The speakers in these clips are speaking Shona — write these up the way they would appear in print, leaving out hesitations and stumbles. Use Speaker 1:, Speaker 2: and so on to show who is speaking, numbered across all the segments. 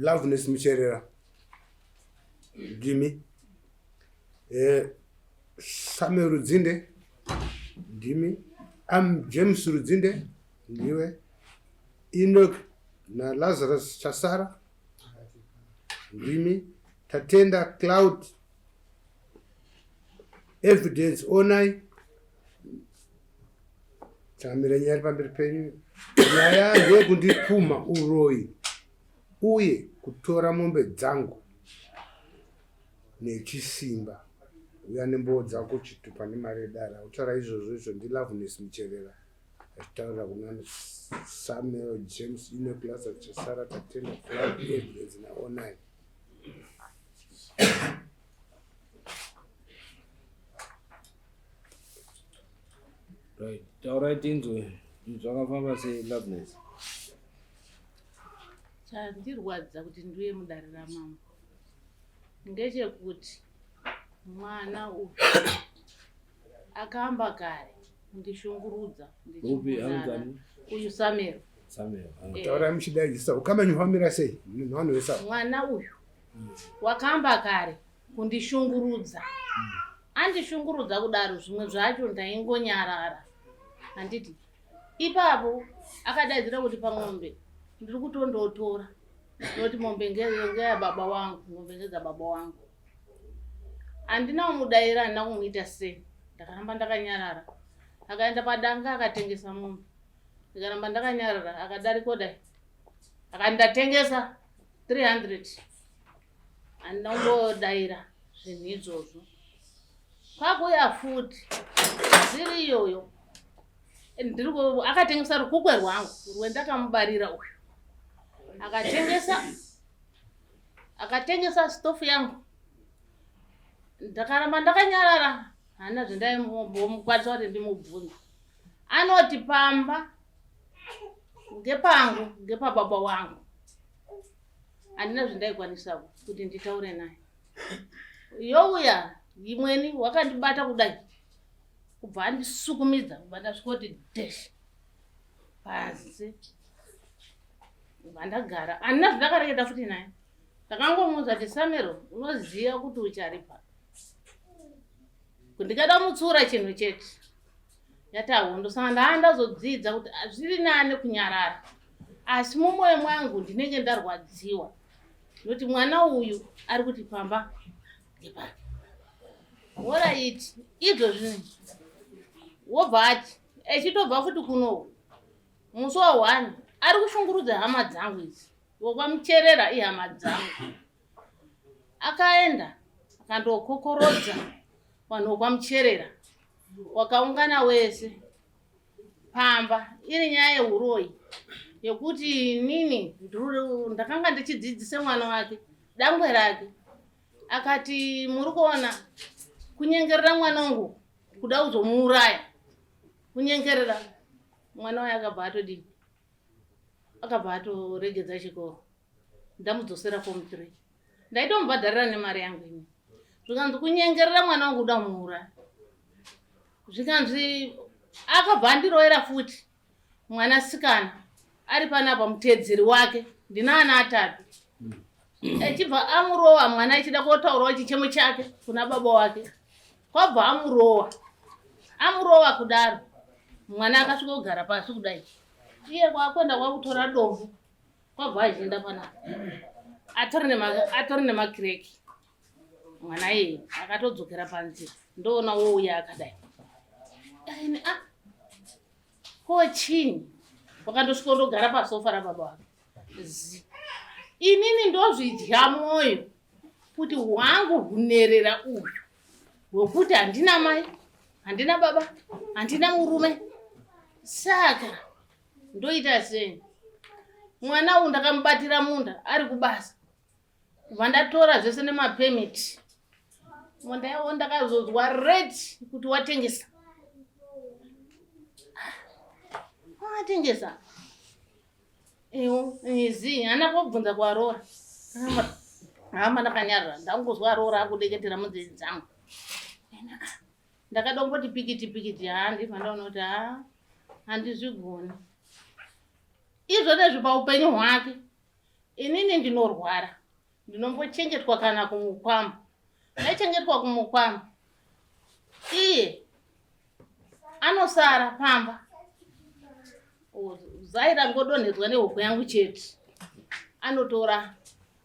Speaker 1: Loveness Mucherera ndimi, Samuel Rudzinde ndimi, am James Rudzinde ndiwe, Enoch naLazarus Chasara ndimi, Tatenda Cloud Evidence Onai Changamire, nyaya iri pamberi penyu, nyaya ndeyekundipumha uroyi uye kutora mombe dzangu nechisimba. Uya nemboo dzako chitupa nemari yedara. Utaura izvozvo izvo ndiLoveness Mucherera achitaurira kuna Samuel James Enoch Lazarus Chasara Tatenda Cloud Evidence naOnai.
Speaker 2: Right. Taurai tinzwe zvakafamba sei Loveness.
Speaker 3: Chandirwadza kuti ndiuye mudare ramambo ngechekuti mwana uyu akamba kare kundishungurudza
Speaker 2: Upi anonzi
Speaker 3: uyu Samuel.
Speaker 2: Samuel.
Speaker 3: Eh.
Speaker 1: Taurai muchidaidzisa ukama nyu hwamira sei nevanhu vese ava.
Speaker 3: Mwana uyu wakamba kare kundishungurudza. Andishungurudza kudaro zvimwe zvacho ndaingonyarara. Handiti ipapo akadaidzira kuti pamombe ndiri kutondotora noti mombe ngeya baba wangu, mombe ngedzababa wangu. Handina kumudaira, handina kumuita sei, ndakaramba ndakanyarara. Akaenda padanga akatengesa mombe, ndikaramba ndakanyarara. Akadariko dai akati ndatengesa 300 handina kumbodaira zvinhu izvozvo. Kwakuya futi zviri iyoyo ndiri akatengesa rukukwe rwangu rwendakamubarira uyu akatengesa akatengesa stofu yangu ndakaramba ndakanyarara hana zvendaimukwanisa kuti ndimubvunze anoti pamba ngepangu ngepababa wangu handina zvendaikwanisa kuti nditaure naye youya imweni wakandibata kudai kubva andisukumidza kubva ndasvika kuti dash pasi kubva ndagara handina zvandakareketa futi naye ndakangomuudza kuti samero unoziva kuti ucharipa ndikada mutsiura chinhu chete yatahondo saka ndaa ndazodzidza kuti zviri nane kunyarara asi mumwoyo mwangu ndinenge ndarwadziwa nokuti mwana uyu ari kuti pamba ngepake horaiti izvozvi wobva ati echitobva futi kuno musi wa one ari kushungurudza hama dzangu idzi wokwamucherera ihama dzangu akaenda akandokokorodza vanhu vokwamucherera wakaungana wese pamba iri nyaya yehuroyi yekuti inini ndakanga ndichidzidzise mwana wake dangwe rake akati muri kuona kunyengerera mwana wangu kuda kuzomuuraya kunyengerera mwana waye akabva atodii akabva atoregedza chikoro ndamudzosera form 3 ndaitomubhadharira nemari yangu ini zvikanzi kunyengerera mwana wangu kuda kumuuraya zvikanzi akabva andiroyera futi mwanasikana ari panapa muteedzeri wake ndina ana atatu echibva amurowa mwana achida kotaurawo chichemo chake kuna baba wake kwabva amurowa amurowa kudaro mwana akasvika kugara pasi kudai iye kwakuenda kwakutora dombo kwabva achienda panapa atori nemakireki mwana iyeye akatodzokera panzira ndoona wouya akadai aini a ah, ko chii wakandosvika ndogara pasofa rababa wake zi inini ndozvidya mwoyo kuti hwangu hunerera uyu hwekuti handina mai handina baba handina murume saka ndoita sei mwana uyu ndakamubatira munda ari kubasa kubva ndatora zvese nemapemiti munda yawo ndakazozwa rate kuti watengesa watengesa iwo izi hana kobvunza kwaroora hama ndakanyarara ndangozwa aroora akudeketera munzee dzangu ndakadongoti pikiti pikiti haa ndibva ndaona kuti haa handizvigoni izvo nezvi paupenyu hwake. Inini ndinorwara, ndinombochengetwa kana kumukwama. Ndachengetwa kumukwama, iye anosara pamba. Zai rangodonhedzwa nehuku yangu chete, anotora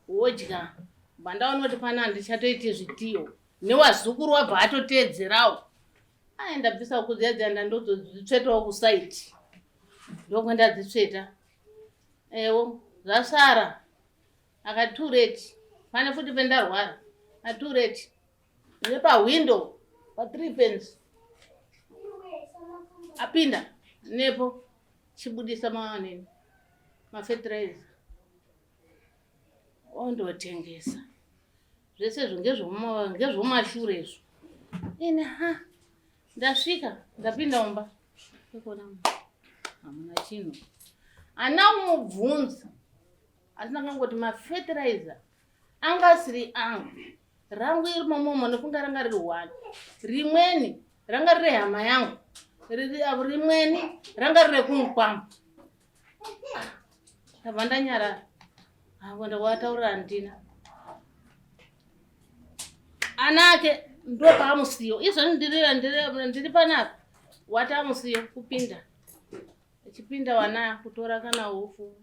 Speaker 3: wodya. Bva ndaona kuti pana handichatoiti zvitiyo, newazukuru wabva atoteedzerawo. Ai, ndabvisa huku dziya dziya, ndandozodzitsvetawo kusaiti, ndokwendadzitsveta. Ewo zvasara akatureti pane futi pendarwara atureti nepahwindo pa3 pence apinda nepo chibudisa manini mafetiraiza ondotengesa. Zvese izvo ngezvomashure izvo. Ini ha ndasvika, ndapinda mumba ikona hamuna chinhu. Ana umubvunza asi ndakangoti mafetiraiza anga asiri angu, rangu iri momomo nekunga ranga riri one, rimweni ranga riri hama yangu, rimweni ranga riri rekungukwamba. Ndabva ndanyarara avo, ndawataurira handina anake ndopaamusiyo izvoni ndiri panapa watamusiyo kupinda achipinda wana kutora kana hufu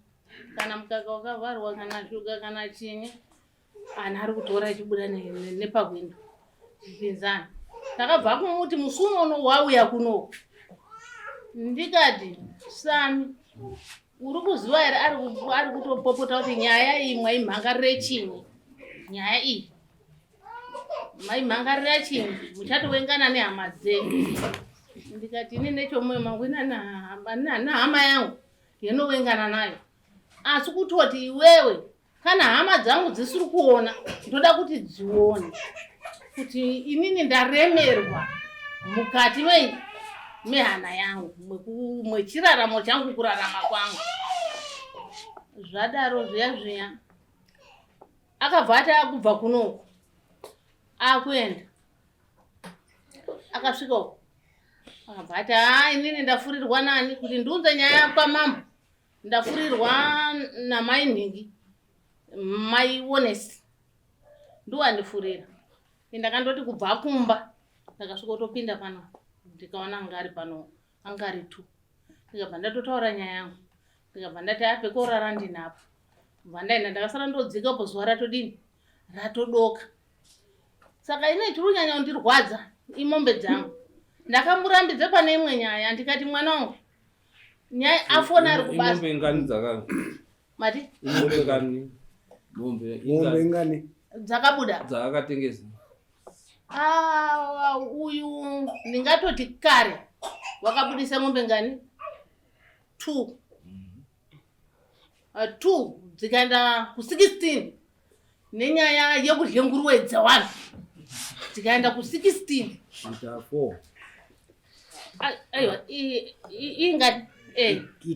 Speaker 3: kana mukaka wakavharwa kana shuga kana chinyi, ana ari kutora achibuda nepahwindo chipinzana. Takabva kumuti musi unono wauya kunoku, ndikati, "Sami, uri kuziva here ari kutopopota kuti nyaya iyi mwaimhangarire chinyi? Nyaya iyi maimhangarira chinyi? Muchatowengana nehama dzenyu." Ndikati, "Ini nechomwoyo mangu ina nahama yangu yenowengana nayo, asi kutoti iwewe kana hama dzangu dzisiri kuona, ndoda kuti dzione kuti inini ndaremerwa mukati mehana yangu, mwechiraramo changu, kurarama kwangu." Zvadaro zviya zviya akabva ati akubva kunoku akuenda. Akasvika uko akabva ati, "Ha, inini ndafurirwa nani kuti ndiunze nyaya kwamambo? Ndafurirwa namai nhingi, mai Onesi ndiwandifurira." Ndakandoti kubva kumba ndakasvika kutopinda pano, ndikaona anga ari pano, anga ari tu. Ndikabva ndatotaura nyaya yangu, ndikabva ndati ape korara ndinapo. Bva ndaenda, ndakasara ndodzikapo zuva ratodini, ratodoka. Saka ine chiri kunyanya kundirwadza imombe dzangu. Ndakamurambidza pane imwe nyaya, ndikati, "Mwana wangu, nyaya afona ari kubasa."
Speaker 2: Imombe ingani dzaka
Speaker 3: Mati?
Speaker 2: Imombe ngani, mombe
Speaker 1: Mombe
Speaker 2: ingani
Speaker 1: ingani
Speaker 3: Dzakabuda
Speaker 2: dzaakatengesa?
Speaker 3: Ah, uyu ndingatoti kare wakabudisa mombe ngani? Two. Two dzikaenda ku16 nenyaya yekudye nguruwe dzewanhu, dzikaenda ku16.
Speaker 2: Ita four.
Speaker 3: Aiwa, ingani?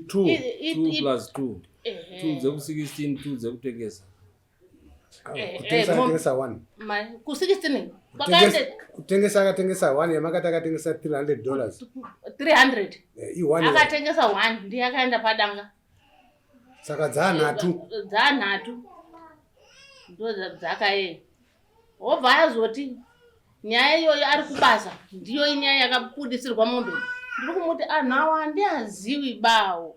Speaker 1: Two.
Speaker 2: Two plus two. Two dzeku16, two dzekutengesa.
Speaker 1: Kutengesa akatengesa one.
Speaker 3: Ku16 kwakaenda.
Speaker 1: Kutengesa akatengesa one yamakati akatengesa $300.
Speaker 3: 300.
Speaker 1: I-one.
Speaker 3: Akatengesa one, ndiye akaenda padanga.
Speaker 1: Saka dzaanhatu.
Speaker 3: Dzaanhatu ndo dzakaenda. Wobva azoti nyaya iyoyo ari kubasa, ndiyo inyaya yakabudisirwa mombe. Ndiri kumuti anhu awa handiaziwi bawo.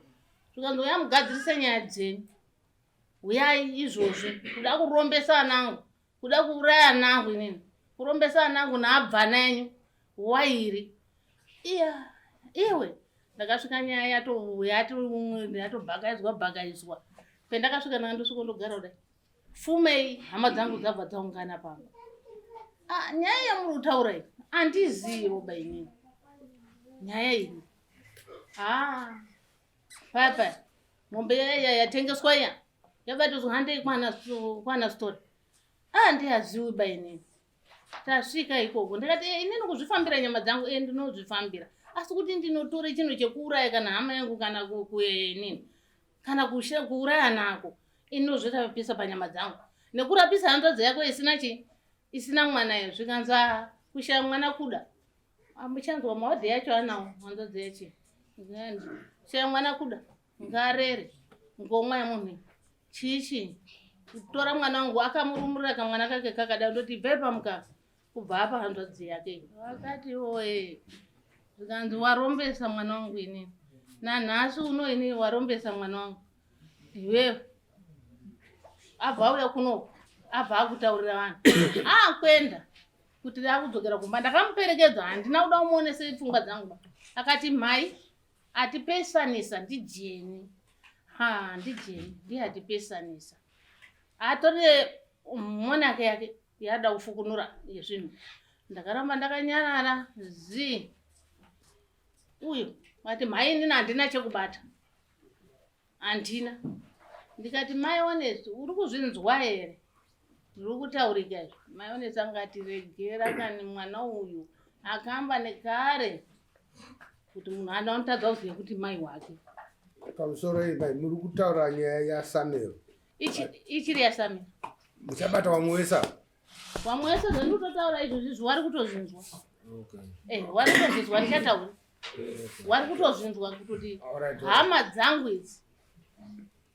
Speaker 3: Zvikanzi, "Uya mugadzirise nyaya dzenyu, uyai izvozvi." Kuda kurombesa anangu, kuda kuuraya anangu, inini kurombesa anangu naabvana enyu wairi iya iwe. Ndakasvika nyaya yatobhakaizwa bhakaizwa. Pendakasvika ndakandosvika ndogara kudai, fumei hama dzangu dzabva dzaungana pamba. Ah, nyaya yamuri kutaura iyi handizivo ba inini nyaya iyi. Ah, paya paya mombe yaya yatengeswa iya yabatozwa, handei kwana story. Ah, ndihaziwi ba inini. Tasvika ikoko ndikati, "Eh, inini kuzvifambira nyama dzangu, ndinozvifambira, asi kuti ndinotore chinhu chekuuraya kana hama yangu kana nini kana kuuraya nako, inozvirapisa panyama dzangu nekurapisa hanzvadzi yako isina chi isina mwana iyo." Zvikanzi, "Ah, kushaya mwana kuda." Muchanzwa mawadhi yacho anawo hanzvadzi yachi. Shaya mwana kuda ngarere ngomwa yemunhu iyi. Chii chii kutora mwana wangu akamurumurira kamwana kake kakada ndoti ibvai pamukaka kubva apa hanzvadzi yake vakati oye zvikanzi warombesa mwana wangu inini nanhasi uno inini warombesa mwana wangu iwewe abva auya kunoku abva akutaurira vanhu akwenda kuti ndakudzokera kumba ndakamuperekedza handina kuda kumuonese pfungwa dzangu ba akati mhai atipesanisa ndijeni ha ndijeni ndiye atipesanisa atore monake yake yada kufukunura yezvinhu ndakaramba ndakanyarara zii uyo ati mhai inini handina chekubata handina ndikati mai Honest uri kuzvinzwa here zviri kutaurika izvi mai Honest angati regera kani mwana uyu akamba nekare kuti munhu anotadza kuziva kuti mai wake
Speaker 1: pamusoro iyi mai muri kutaura nyaya yasamero
Speaker 3: ichiri yasamero
Speaker 1: muchabata vamwe wese ava
Speaker 3: vamwe wese zvandikutotaura izvozvi izvi wari kutozvinzwa eh, wari kutozvinzwa ndichataura wari kutozvinzwa kutoti hama dzangu idzi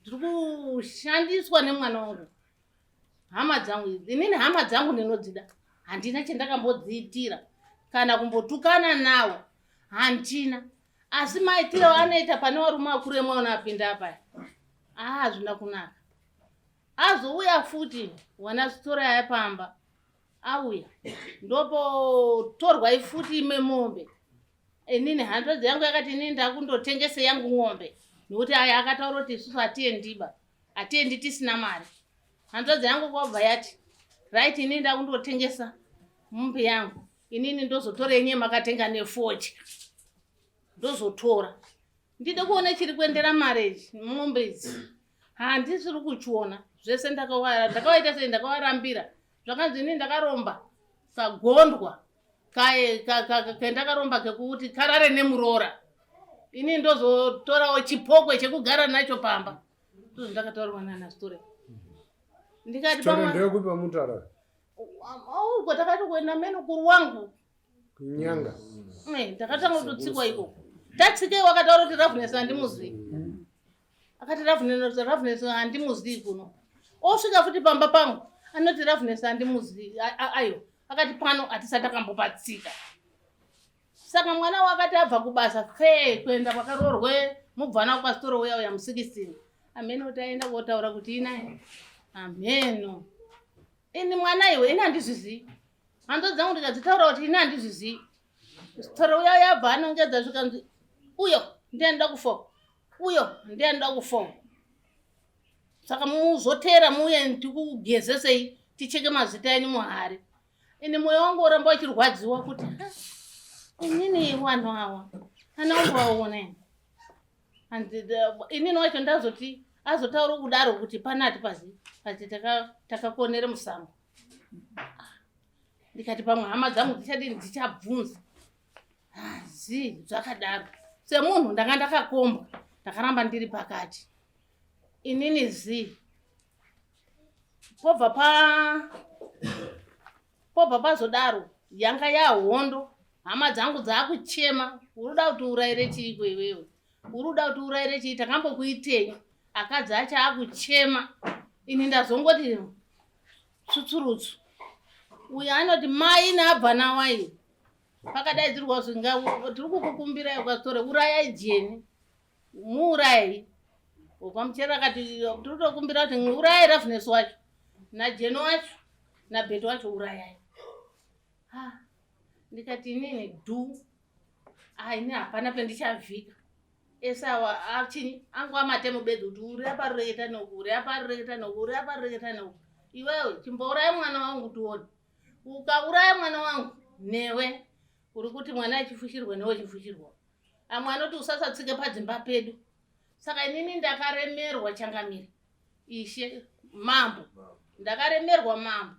Speaker 3: ndiri kushandiswa nemwana wangu hama dzangu idzi inini hama dzangu ndinodzida handina chandakambodziitira kana kumbotukana nawo handina asi maitiro anoita pane varume vakuru emwana apinda apaya aa hazvina kunaka azouya futi wana sitora yaya pamba auya ndopotorwa ifuti imwe mombe inini hanzvadzi yangu yakati inini ndakundotengese yangu ng'ombe nokuti aya akataura kuti isusu hatiendiba hatiendi tisina mari hanzvadzi yangu kwabva yati right inini ndakundotengesa mombe yangu inini ndozotora yenye makatenga nefodya ndozotora ndide kuona chiri kuendera mari ichi mombe idzi handisiri kuchiona zvese ndakawaita sei ndakawarambira zvakanzi ini ndakaromba kagondwa kendakaromba kekuti karare nemuroora ini ndozotorawo chipokwe chekugara nacho pamba ndozvandakataurirwa nana story ndikati
Speaker 1: ndekupi pamutaura
Speaker 3: uko takati kuenda mene kuru wangu
Speaker 1: kunyanga
Speaker 3: eh, ndakatanga kutotsikwa ikoko tatsikei wakataura kuti ravhunesi handimuzii akati ravhunesi handimuzii kuno osvika futi pamba pangu anoti ravhunesi handimuzii ayo akati pano hatisati takambopatsika saka mwana wakati abva kubasa fee kuenda kwakaroorwe mubvana kwasitoro uya uya musikisini amheno taenda kotaura kuti inaye amheno ini mwana iwe ini handizvizii hanzo dzangu ndikadzitaura kuti ini handizvizii sitoro uya uya abva anongedza zvikanzi uyo ndiye anoda kufoka uyo ndiye anoda kufoka saka muzoteera muuye tikugezesei ticheke mazita enyu muhari ini mwoyo wangu woramba uchirwadziwa kuti inini vanhu awa ana umbovaona ini inini wacho ndazoti azotaura kudaro kuti pana ati pazi pati takakonere musango ndikati pamwe hama dzangu dzichadini dzichabvunza hazi zvakadaro semunhu ndanga ndakakombwa ndakaramba ndiri pakati inini zii pobva pa pobva pazodaro yanga yahondo hama dzangu dzakuchema uri kuda kuti uraire chiiko iwewe uri kuda kuti uraire chii takambokuitei akadzi acho akuchema ini ndazongoti tsutsurutsu uyo anoti mai naabva nawai pakadaidzirwa zvinga tiri kukukumbirai ukasitore urayai jeni muurayai wekwamuchera akati tiri kutokumbira kuti urayai ravhunesi wacho najeni wacho nabheti wacho urayai ha ndikati inini dhu ah ini hapana pendichavhika ese awa achinyi angu amatemo bedzi kuti uri apa reketa noku uri apa reketa noku uri apa reketa noku iwewe chimbouraya mwana wangu tione ukauraya mwana wangu newe uri kuti mwana achifushirwa newe uchifushirwa amwe anoti usasatsike padzimba pedu saka inini ndakaremerwa changamire ishe mambo ndakaremerwa mambo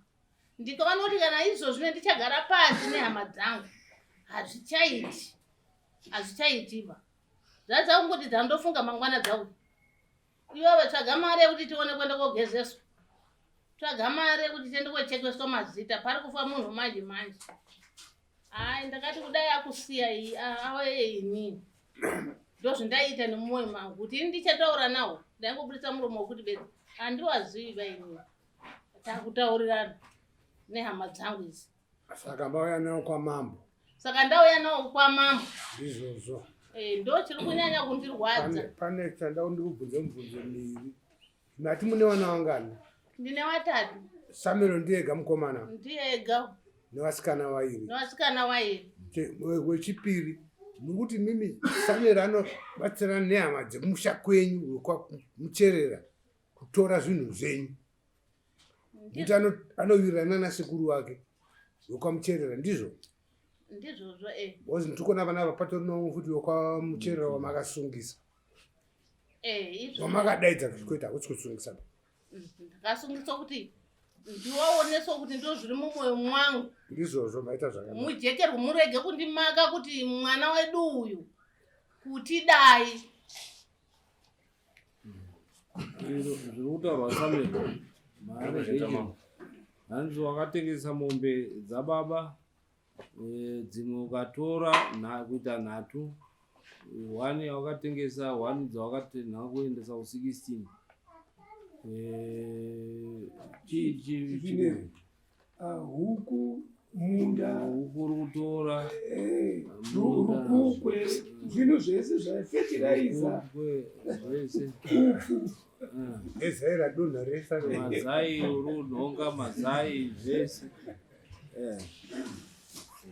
Speaker 3: ndikaona kuti kana izvozvi ndichagara pasi nehama dzangu hazvichaiti hazvichaitiba zvadzakungoti dzandofunga mangwana dzauya iwewe tsvaga mari yekuti tione kuenda kogezeswa tsvaga mari yekuti tiende kochekeswa mazita pari kufa munhu manje manje hayi ndakati kudai akusiya iyi awe inini ndozvindaiita nemumwoyo mangu kuti ini ndichataura nawo ndaingobudisa muromo wekuti bedzi Handiwazivi vaini. Takutaurirana nehama dzangu idzi.
Speaker 1: Saka mauya nawo kwamambo.
Speaker 3: Saka ndauya nawo kwamambo.
Speaker 1: Ndizvozvo.
Speaker 3: Eh, ndo chiri kunyanya kundirwadza.
Speaker 1: Pane chanda ndikubvunze mubvunzo miviri. Mati mune vana vangani?
Speaker 3: Ndine vatatu.
Speaker 1: Samuel ndiye ega mukomana?
Speaker 3: Ndiye ega.
Speaker 1: Nevasikana vairi.
Speaker 3: Nevasikana vairi.
Speaker 1: Wechipiri mukuti mimi Samuel anobatsirana nehama dzekumusha kwenyu wekwamucherera kutora zvinhu zvenyu. Kuti anowirirana nasekuru wake wekwamucherera ndizvo?
Speaker 3: Ndizvozvo eh.
Speaker 1: Because ndikuona vana ava patori nomwe futi wekwamucherera wamakasungisa.
Speaker 3: Eh, izvo.
Speaker 1: Wamakadaidza kuita hakusi kusungisa.
Speaker 3: Ndakasungisa kuti ndiwaoneswa kuti ndo zviri mumwoyo mwangu.
Speaker 1: Ndizvozvo maita zvakanaka.
Speaker 3: Mujekerwe murege kundimaka kuti mwana wedu uyu kuti dai.
Speaker 2: Zviri kutaurwa Samuel. Mari hanzi wakatengesa mombe dzababa eh, dzimwe ukatora kuita nhatu one yawakatengesa one dzawakatenha kuendesa ku 16 eh, chii chii
Speaker 4: ah, huku munda
Speaker 2: huku uri kutora
Speaker 4: eh, rukukwe zvinhu zvese zvafetiraiza
Speaker 2: zvese
Speaker 4: upfu
Speaker 1: ezai radonha rese
Speaker 2: mazai uri kunhonga mazai zvese eh.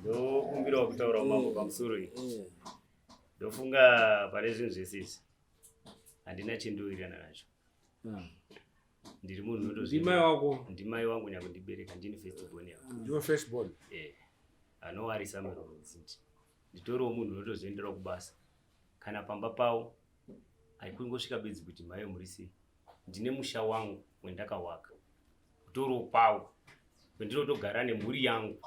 Speaker 5: Ndokumbirawo kutaura mambo pamusoro iyi.
Speaker 2: Eh.
Speaker 5: Ndofunga pane zvinhu zvese izvi handina chendowirirana nacho.
Speaker 2: Ah.
Speaker 5: Ndiri munhu unotozvi-
Speaker 2: Ndimai wako.
Speaker 5: Ndimai wangu nyakundibereka ndini first born yangu.
Speaker 1: Ndiwe first born.
Speaker 5: Eh. Anowarisa murodzindi. Nditoriwo munhu unotozoenderawo kubasa. Kana pamba pawo haikungosvika bedzi kuti mhaiyo muri sei. Ndine musha wangu wendakawaka. Kutoriwo kwawo kwendinotogara nemhuri yangu.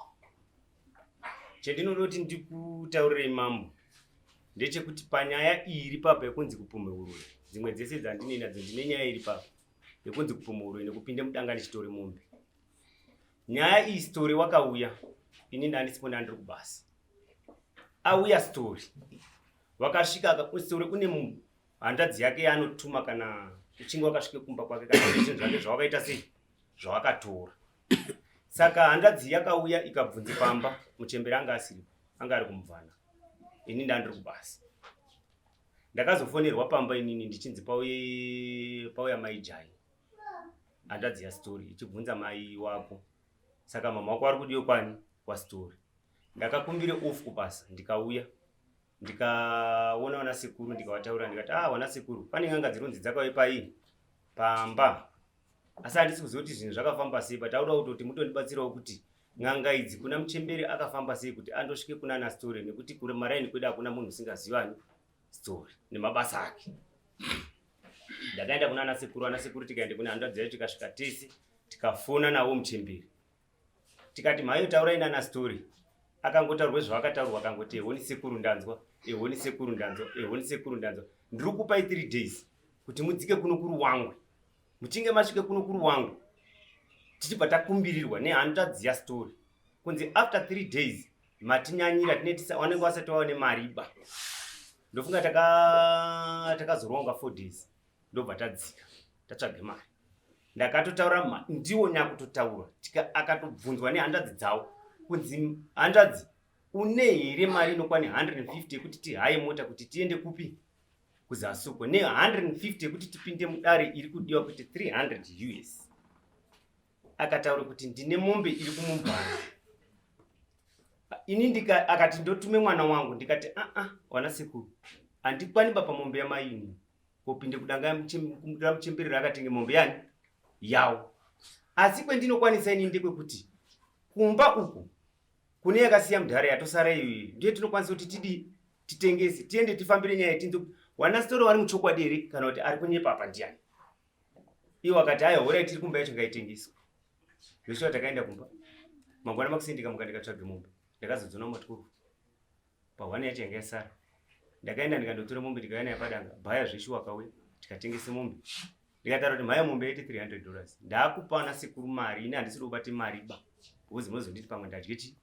Speaker 5: Chendinodoti ndikutaurirei mambo ndechekuti panyaya iyi iri papa yekunzi kupumhe uroyi, dzimwe dzese dzandine nadzo ndine nyaya iri papa yekunzi kupumhe uroyi nekupinde mudanga ndichitore mombe. Nyaya iyi story wakauya ini ndandisipo ndandiri kubasa. Auya story wakasvika story une hanzvadzi yake yaanotuma kana uchinge wakasvike kumba kwake kana zvinhu zvake zvawakaita sei zvawakatora. Saka hanzvadzi yakauya ikabvunze pamba muchembere anga asiripo anga ari kumubvana ini ndandiri kubasa. Ndakazofonerwa pamba inini ndichinzi pauya mai Jai hanzvadzi yaStory ichibvunza mai wako saka mama wako ari kudiwe kwani kwaStory. Ndakakumbire off kubasa ndikauya ndikaona vana sekuru ndikavataura ndikati ah vana sekuru pane n'anga dzinonzi dzakauya pai pamba asi handisi kuziva kuti zvinhu zvakafamba sei but auda kutoti mutondibatsirawo kuti n'anga idzi kuna muchembere akafamba sei kuti andosvike kuna ana story nekuti kure maraini kwedu hakuna munhu usingazivani story nemabasa ake. Ndakaenda kuna ana sekuru, ana sekuru tikaenda kuna hanzvadzi yacho tikasvika tese tikafona navo muchembere tikati mhayo taurai nana story akangotaurwa zvavakataurwa akangoti ehoni sekuru ndanzwa ehoni sekuru ndanzwa ehoni sekuru ndanzwa ndiri kupai 3 days kuti mudzike kuno kuri wangu muchinge masvike kuno kuri wangu tichibva takumbirirwa nehanzvadzi yastory kunzi after 3 days matinyanyira tine wanenge wasati wava nemariba ndofunga takazoronga 4 days ndobva tadzika tatsvage mari ndakatotaura ndiwo nyakutotaura akatobvunzwa nehanzvadzi dzawo kunzi hanzvadzi une here mari inokwana 150 yekuti tihaye mota kuti tiende kupi kuzasi uko ne 150 yekuti tipinde mudare iri kudiwa kuti 300 US akataura kuti ndine mombe iri kumumbana ini ndika akati ndotume mwana wangu ndikati aa ah, ah, wana sekuru handikwani bapa mombe yamaini kopinde kudanga ramuchemberero akatenge mombe yani yawo asi kwendinokwanisa ini ndekwekuti kumba uku kune yakasiya mudhara yatosara iyoyi ndiye tinokwanisa kuti tidii titengese tiende tifambire nyaya yetinze kuti wanasitoro wari muchokwadi here kana kuti ari kunyepa apa ndiyani iwo akati aya horai tiri kumba yacho ngaitengeswe zveshuwa takaenda kumba mangwana makuseni ndikamuka ndikatsvage mombe ndakazodzona mumatwelve pahwani yacho yanga yasara ndakaenda ndikandotora mombe ndikauya nayo padanga bhaya zveshuwa akauya tikatengese mombe ndikataura kuti mhaya mombe yaiti 300 dollars ndakupa ana sekuru mari ini handisi kubate mari ba because munozonditi pamwe ndadye chi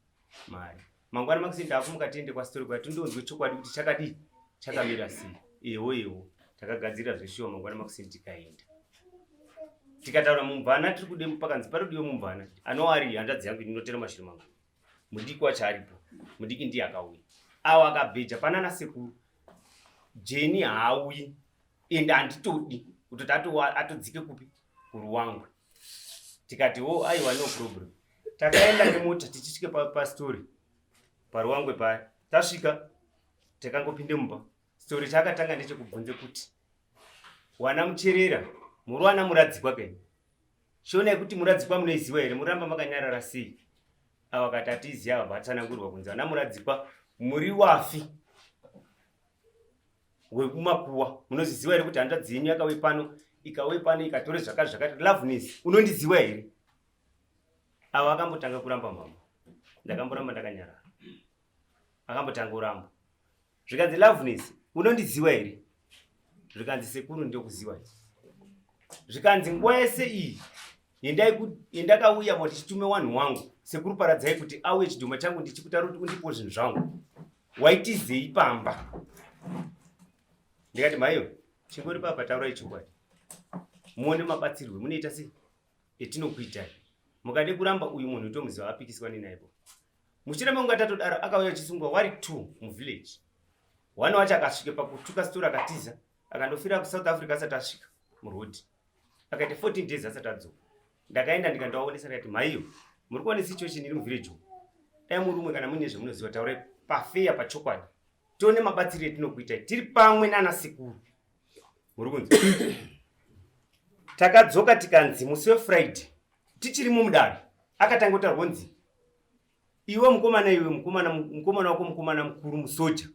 Speaker 5: mari mangwana makuseni ndakumuka tiende kwasitori kuya tindonzwe chokwadi kuti chakadii chakamira sei ewo ewo takagadzira zveshuwa mangwana makuseni tikaenda Tikataura mumvana tiri kude pakanzi parikudiwe mumvana anova ari hanzvadzi yangu ndinotera mashure mangu. Mudiki wacho aripo. Mudiki ndiye akauya. Awo akabheja panana sekuru. Jeni haauyi ende handitodi kutoti atodzike kupi kuruwangwe. Tikati wo oh, aiwa no problem. Takaenda nemota tichisvike pastori paruwangwe paya. Tasvika takangopinde mumba. Story chaakatanga ndechekubvunze kuti wana mucherera muri wana muradzikwa keni shona yekuti muradzikwa munoiziwa here muramba makanyarara sei ava kati atiiziva ava vatsanangurwa kunzi vana muradzikwa muri wafi wekumakuwa munozviziva here kuti hanzvadzi yenyu yakauye pano ikauye pano ikatore zvakati zvakati loveness unondiziva here ava akambotanga kuramba mama ndakamboramba ndakanyarara akambotanga kuramba zvikanzi loveness unondiziva here zvikanzi sekuru ndokuziva zvikanzi nguva yese iyi yendakauya mo tichitume wanhu wangu sekuru paradzai kuti auye chidhoma changu ndichikutaura kuti undipo zvinhu zvangu waitizei pamba ndikati mhaiyo chingori papa taurai chokwadi muone mabatsirwe munoita sei etinokuitai mukade kuramba uyu munhu tomuziva apikiswa nenaipo Mushure mekunge tatodaro akauya achisungwa wari two muvillage. One wacho akasvika pakutuka sitora akatiza akandofira kuSouth Africa asati asvika muroad. Akaita 14 days asati adzoka. Ndakaenda ndikandovaonesa ndikati mhaiyo muri kuona situation iri muvillage umu. Dai muri umwe kana muine zvamunoziva taurai pafeya pachokwadi. Tione mabatsiro etinokuitai tiri pamwe nana sekuru. Muri kunzwa? Takadzoka tikanzi musi weFriday tichirimo mudare akatanga kutaura kunzi iwe mukomana iwe mukomana mukomana wako mukomana mukuru musoja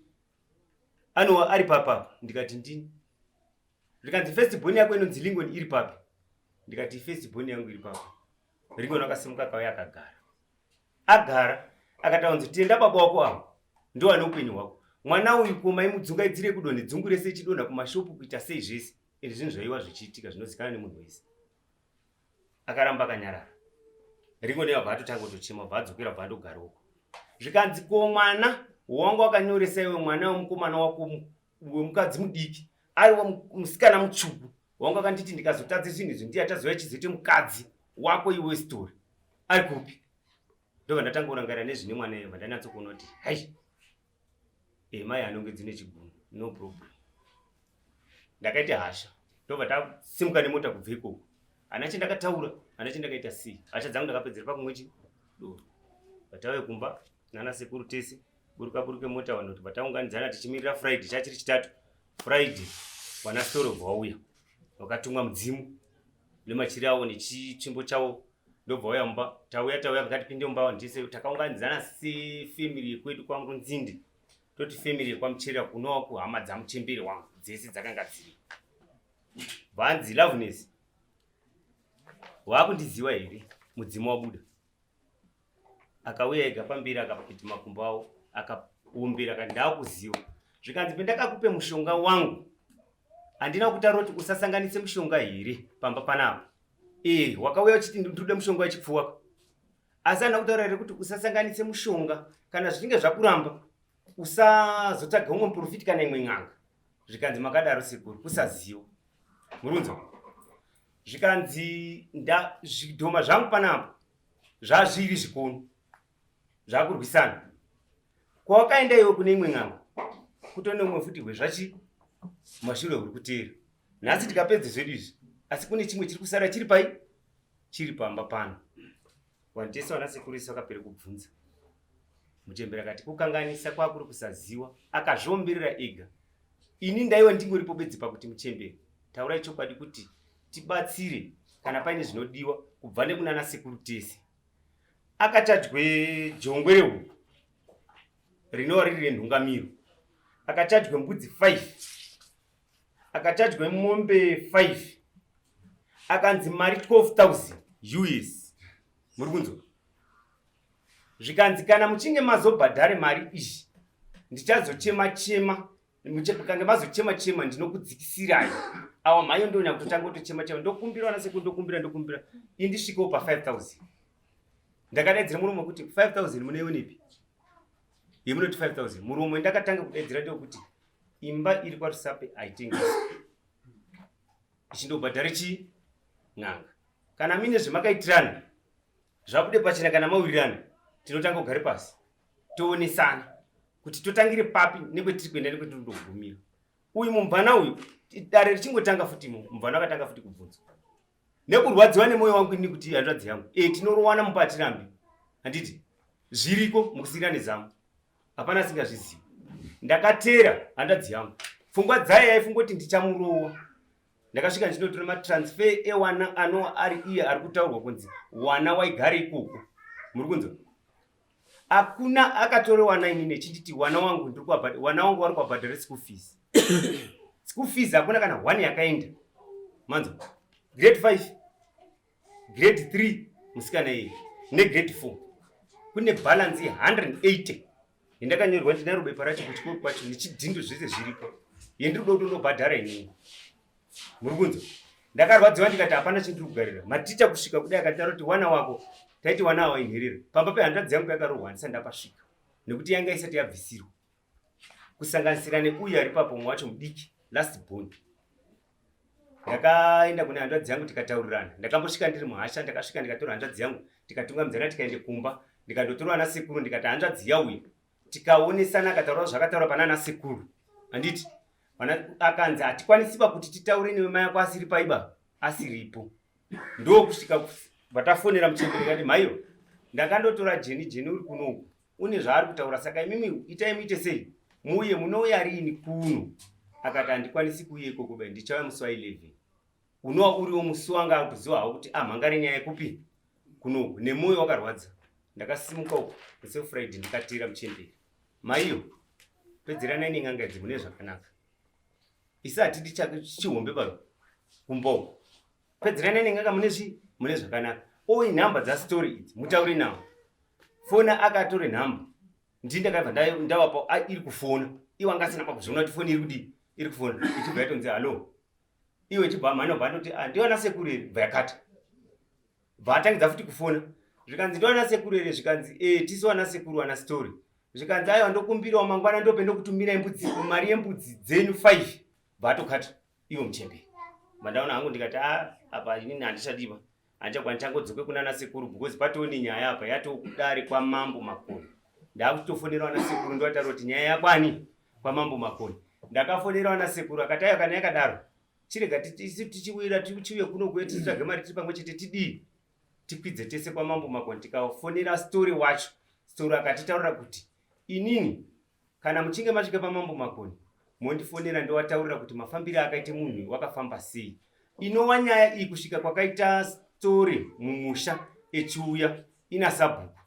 Speaker 5: anova ari papa ndikati ndini zvikanzi first born yako inonzi lingon iri papi ndikati first born yangu iri papa lingon akasimuka akauya akagara agara akataura kunzi tenda baba wako avo ndo ane upenyu hwako mwana uyu ko maimudzungaidzire kudonhe dzungu rese ichidonha kumashopu kuita sei zvese izvi zvinhu zvaiwa zvichiitika zvinozikanwa nemunhu wese akaramba akanyarara ringo neyo abva atotanga kutochema bva adzokera bva andogara uko zvikanzi ko mwana wanga wakanyoresa iwe mwana wemukomana wako wemukadzi mudiki ari musikana mutsvuku wanga wakanditi ndikazotadze zvinhu izvi ndiye achazouya chizoite mukadzi wako iwe story ari kupi ndobva ndatanga kurangarira nezvine mwana iye bva ndanatsokuona kuti hai e mai anonge dzine chigunu no problem ndakaita hasha ndobva tasimuka nemota kubva ikoko hana chendakataura hana chendakaita sei hasha dzangu ndakapedzera pakumwe chi doro vatauye kumba nana sekuru tese buruka buruke mota vanhu kuti vataunganidzana tichimirira friday chachiri chitatu friday vana storobva vauya vakatumwa mudzimu nemachiri awo nechitsvimbo chawo ndobva uya mumba tauya tauya vakatipinde mumba vanhu tese takaunganidzana sefamily yekwedu kwangunzinde toti family yekwamucherera kunova kuhama dzamuchembere wangu dzese dzakanga dziri vanzi loveness waakundiziva here mudzimu wabuda akauya ega pamberi akapita makumbo awo akaombera akati ndaakuziva zvikanzi pendakakupe mushonga wangu handina kutaura kuti usasanganise mushonga here pamba panapa ee wakauya uchiti ndikuda mushonga wechipfuwa asi handina kutaura here kuti usasanganise mushonga kana zvichinge zvakuramba usazotsvaga umwe muprofiti kana imwe n'anga zvikanzi makadaro sekuru kusaziva murunzo zvikanzi zvidhoma zvangu panapa zvazviri zvikono zvakurwisana kwawakaenda iwe kune imwe n'anga kutone umwe futi hwezvachi mashure huri kuteera nhasi tikapedze zvedu izvi asi kune chimwe chiri kusara chiri pai chiri pamba pano vanhu tese vana sekuru isu vakapere kubvunza muchembere akati kukanganisa kwakuri kusaziwa akazviomberera ega ini ndaiwa ndingoripo bedzi pakuti muchembere taurai chokwadi kuti tibatsire kana paine zvinodiwa kubva nekunana sekuru tese akachajwe jongwe rehuku rinova riri renhungamiro akachajwe mbudzi 5 akachajwe mombe 5 akanzi mari 12000 us muri kunzwa zvikanzi kana muchinge mazobhadhare mari iyi ndichazochema chema mukange mazochema chema ndinokudzikisirai awa mhayo ndonya kutotanga kutochema chema ndokumbira ana sekuru ndokumbira ndokumbira indisvikewo pa 5000 ndakadaidzira murume wekuti 5000 munoionepi yemunoti 5000 murume ndakatanga kudaidzira ndewekuti imba iri kwarusape haitengeswi ichindobhadhare chii n'anga. Kana mine zvemakaitirana zvabude pachena kana mawirirana, tinotanga kugare pasi toonesana kuti totangire papi nekwetiri kuenda nekwetiri kundogumira. Uyu mumvana uyu dare richingotanga futi mumvana akatanga futi kubvunzwa nekurwadziwa nemwoyo wangu ini kuti hanzvadzi yangu e tinorowana mumba hatirambi handiti zviriko mukusiyira nezamu hapana asingazvizivi ndakatera hanzvadzi yangu pfungwa dzayo yaifunga kuti ndichamurowa ndakasvika ndichinotora matransfer ewana anowa ari iye ari kutaurwa kunzi wana waigara ikoko muri kunzwa hakuna akatore wana inini echinditi wana wangu ndiri kuwabhadhara wana wangu wari kuwabhadhara school fees school fees hakuna kana one yakaenda manzwa grade 5 grade 3 musikana iye negrade 4 kune balance ye180 yandakanyorerwa ndinaro bepa racho kuchikoro kwacho nechidhindo zvese zviripo yendiri kuda kuti ndobhadhara inini muri kunzwa ndakarwadziwa ndikati hapana chindiri kugarira maticha kusvika kudai akataura kuti wana wako taiti wana awa inherera pamba pehanzvadzi yangu yakarohwa handisati ndapasvika nekuti yanga isati yabvisirwa kusanganisira neuyu ari papo umwe wacho mudiki last born ndakaenda kune hanzvadzi yangu tikataurirana ndakambosvika ndiri muhasha ndakasvika ndikatora hanzvadzi yangu tikatungamidzana tikaende kumba ndikandotorwa ana sekuru ndikati hanzvadzi yauya tikaonesana akataura zvakataura pana ana sekuru handiti akanzi hatikwanisiba kuti titaure newe mai ako asiri paiba asiripo ndokusvika vatafonera muchembere kati mhaiyo ndakandotora jeni jeni uri kunoku une zvaari kutaura saka imimi itai muite sei muuye munouya riini kuno akati handikwanisi kuuya ikoko bai ndichauya musi wa 11 unowa uriwo musi wanga akuziva hawo kuti amhangare nyaya yekupi kunoku nemwoyo wakarwadza ndakasimuka uku musi wefriday ndikatira muchembere maiyo pedzeranai nen'anga idzi mune zvakanaka isi hatidi chihombe pano kumba uku pedzeranai nen'anga mune zvi mune zvakanaka oi nhamba dzastori idzi mutaure nawo fona akatore nhamba ndii ndakabva ndavapa iri kufona iwo anga asina pakuzviona kuti foni iri kudii iri kufona ichibva yatonzi hallo iwe ichibva mhani obva andoti ah, ndiwana sekuru here bva yakata bva atangidza futi kufona zvikanzi ndiwana sekuru here zvikanzi e tisu wana sekuru wana story zvikanzi aiwa ndokumbirawo mangwana ndope ndokutumirai mbudzi mari yembudzi dzenyu 5 bva atokata iwo muchembere mandaona hangu ndikati a ah, apa inini handichadiwa handichakwa ndichangodzoke kunana sekuru because patoo nenyaya apa yatokudare kwamambo makoni ndakutofonera wana sekuru ndovataura kuti nyaya yakwani kwamambo makoni ndakafonera wana sekuru akati aiwa kana yakadaro chirega tichiwira tichiuye kuno kuye titsvage mari tiri pamwe chete tidii tikwidze tese kwamambo makoni tikafonera story wacho story akatitaurira kuti inini kana muchinge masvika pamambo makoni mondifonera ndowataurira kuti mafambiro akaita munhu wakafamba sei inowa nyaya iyi kusvika kwakaita story mumusha echiuya ina sabhuku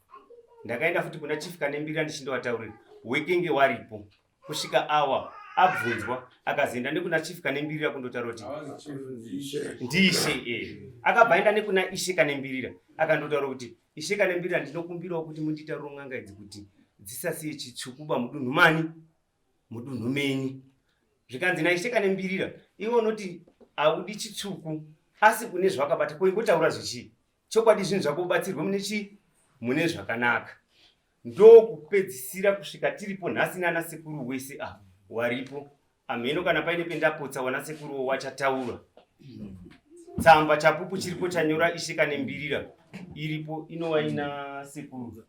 Speaker 5: ndakaenda futi kuna chief kanembira ndichindowataurira wekenge waripo kusvika awa abvunzwa akazoenda nekuna chief kanembirira kundotaura kuti ndiishe e akabva aenda nekuna ishe kanembirira akandotaura kuti ishe kanembirira ndinokumbirawo kuti munditaurire n'anga idzi kuti dzisasiye chitsvukuba mudunhu mani mudunhu menyu zvikanzi naishe kanembirira iwe unoti haudi chitsvuku asi une zvawakabata ko ingotaura zvechii chokwadi zvinhu zvako ubatsirwe mune chii mune zvakanaka ndokupedzisira kusvika tiripo nhasi nana sekuru wese a ah, waripo amheno kana paine pendapotsa wana sekuruwo wachataura tsamba chapupu chiripo chanyora ishe kane mbirira iripo inova ina sekuru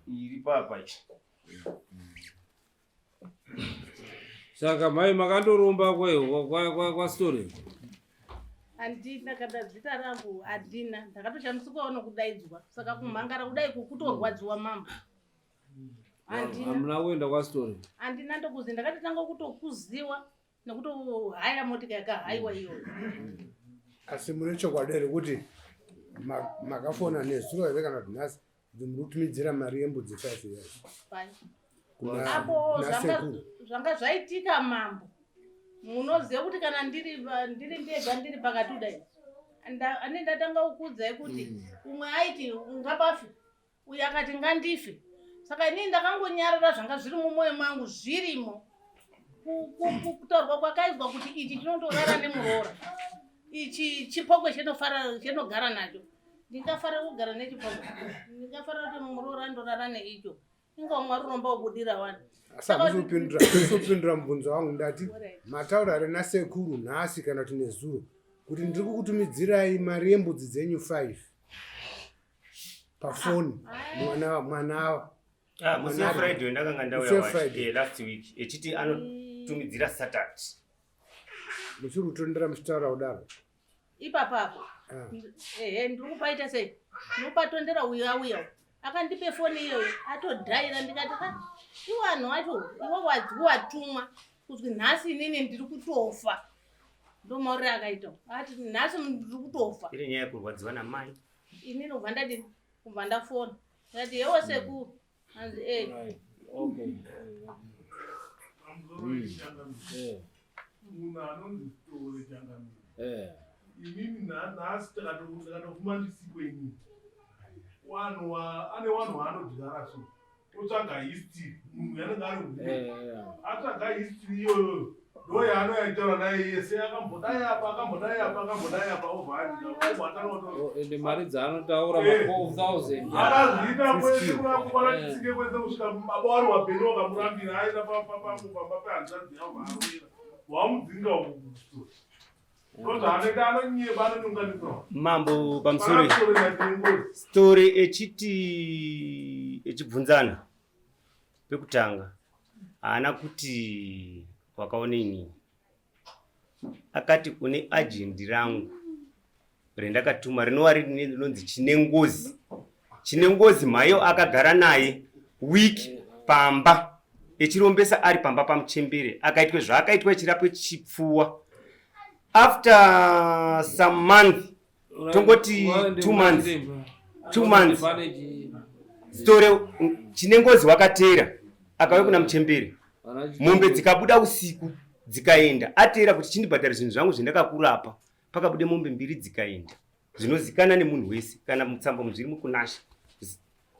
Speaker 5: iripo apa ichi
Speaker 2: Saka mai makandoromba kwastori?
Speaker 3: Handina kana zita rangu handina, ndakatoshamisikawo nokudaidzwa saka kumhangara kudai kukutorwadziwa mambo.
Speaker 2: Handina. Hamuna kuenda kwastori?
Speaker 3: Handina ndokuzi ndakatotanga kutokuziwa nekutohaya motika yakahaiwa iyoyo.
Speaker 1: Asi mune chokwadi here kuti makafona nezuro here kana kuti nhasi Kuti muri kutumidzira mari yembudzi 5 years.
Speaker 3: Apo zvanga zvaitika mambo. Munoziva kuti kana ndiri ndiri ndega ndiri pakati kudai. Ane ndatanga kukuudzai kuti mm. umwe aiti ungabafe uyo akati ngandife. Saka inini ndakangonyarara zvanga zviri mumwoyo mangu zvirimo. Kutaurwa kwakaizwa kuti ichi chinondorara nemuroora. Ichi chipokwe chinofara chinogara nacho. Ndingafarira kugara nechipoko. Ndingafarira kuti muroora andorara neicho. Inga umwe aruromba ubudira wani.
Speaker 1: Asi hamusi kupindura mubvunzo wangu ndati mataura here nasekuru nhasi kana kuti nezuro Kuti ndiri kukutumidzirai mari yembudzi dzenyu 5 pafoni mwana mwana ava.
Speaker 5: Ah, musi
Speaker 1: Mwana-
Speaker 5: weFriday ndakanga
Speaker 1: Musi
Speaker 5: ndauya
Speaker 1: weFriday.
Speaker 5: wacho last week echiti anotumidzira Saturday.
Speaker 1: Muchiri kutondera muchitaura kudaro.
Speaker 3: Ipapapo.
Speaker 1: Ah.
Speaker 3: Ehe, ndiri kupaita sei? Ndinopatondera uyo auya akandipe foni iyoyo atodhaira, ndikati ha, iwo anhu acho iwe watumwa kuzwi nhasi inini ndiri kutofa. Ndomauriro akaita, ati nhasi ndiri kutofa.
Speaker 5: Iri nyaya yekurwadziwa namai.
Speaker 3: Inini kubva ndadini, kubva ndafona, ndikati yewo sekuru, anzi e.
Speaker 2: Right. Okay.
Speaker 6: Munhu anonzi Sitore Changamire, inini nhasi ndakatofuma ndisiko inini. Wanhu ane wanhu waanodyara, so otsvaga history munhu anenge ari hume, atsvaga history iyoyo, ndo yaanoyaitaura naye yese, akambodai apa, akambodai apa, akambodai apa, obva adya, obva atanga kuto
Speaker 2: Oh, ende mari dzaanotaura
Speaker 6: Eh.
Speaker 2: ma 12,000.
Speaker 6: Akazviita kwese kunakukwana
Speaker 2: Eh.
Speaker 6: tisike kwese kusvika baba wari wabheni wakamurambira aenda pamba pehanzvadzi yavo, vaarwira wamudzinga uku. Ndozvaanoita, anonyeba, anonyonganisa.
Speaker 5: Mambo, pamusoro.
Speaker 6: Pamusoro.
Speaker 5: Story echiti echibvunzana pekutanga haana kuti wakaona inini, akati une ajendi rangu rendakatuma rinova rinonzi Chine Ngozi. Chine Ngozi mhayo akagara naye wiki pamba echirombesa ari pamba pamuchembere, akaitwe zvaakaitwa echirapwe chipfuwa. After some month, tongoti 2 months, 2 months, Story Chine Ngozi wakateera akauya kuna muchembere, mombe dzikabuda usiku dzikaenda, ateera kuti chindibhadhara zvinhu zvangu zvendakakurapa. Pakabude mombe mbiri dzikaenda, zvinozikana nemunhu wese kana mutsamba muzviri mukunasha,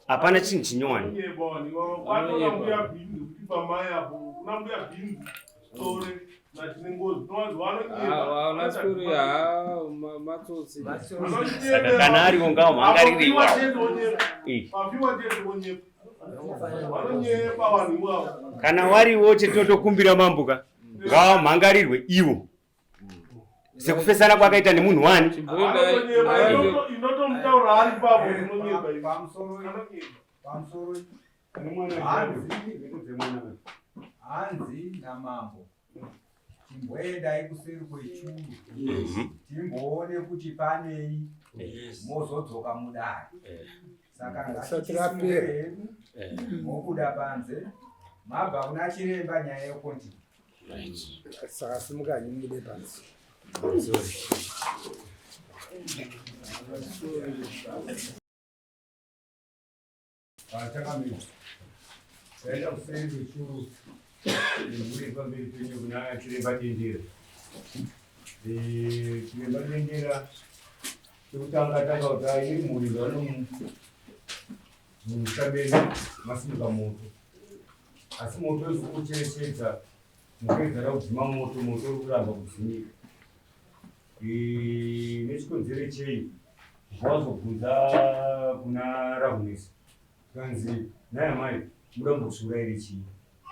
Speaker 5: hapana chinhu chinyowani.
Speaker 6: Anonyeba vanhu ivavo. Kwatona mbuya Bhinzi kuti pamai apo kuna mbuya Bhinzi, Sitore naChine Ngozi, tinovanzi
Speaker 2: Vana Story ha matsotsi.
Speaker 5: Saka kana ariwo ngawo mhangarire iwawo. Eh.
Speaker 6: Pafiwa chete vonyepa, vanonyepa vanhu ivavo.
Speaker 5: Kana wariwo, chetinotokumbira mambo ka, ngawamhangarirwe iwo sekufesana kwakaita nemunhu wani.
Speaker 6: Anonyepa, inotomutaura ari papo, inonyepa.
Speaker 7: Pamusoro.
Speaker 6: Anonyepa.
Speaker 7: Pamusoro. Hanzi namambo chimboendai kuseri kwechuru, timboone kuti panei, mozodzoka mudare. Saka
Speaker 1: Risati
Speaker 7: ngatisimuke
Speaker 1: rapera.
Speaker 7: hedu, mobuda panze, mabva kuna chiremba, nyaya yekonti.
Speaker 1: Saka simukanyi mubude panze.
Speaker 8: Changamire, taenda kuseri kwechuru nemhuri pamberi penyu kuna chiremba Dendera. Chiremba Dendera, chekutanga tanga kuti aine mhuri ngano mumusha medu masimuka moto, asi moto wezi kucherechedza mukuedzana kudzima moto, moto uri kuramba kudzimika. Nechikonzero chei? Wazobvunza kuna Rahunesi, zvikanzi naye amai muda kumbozviurayire chii?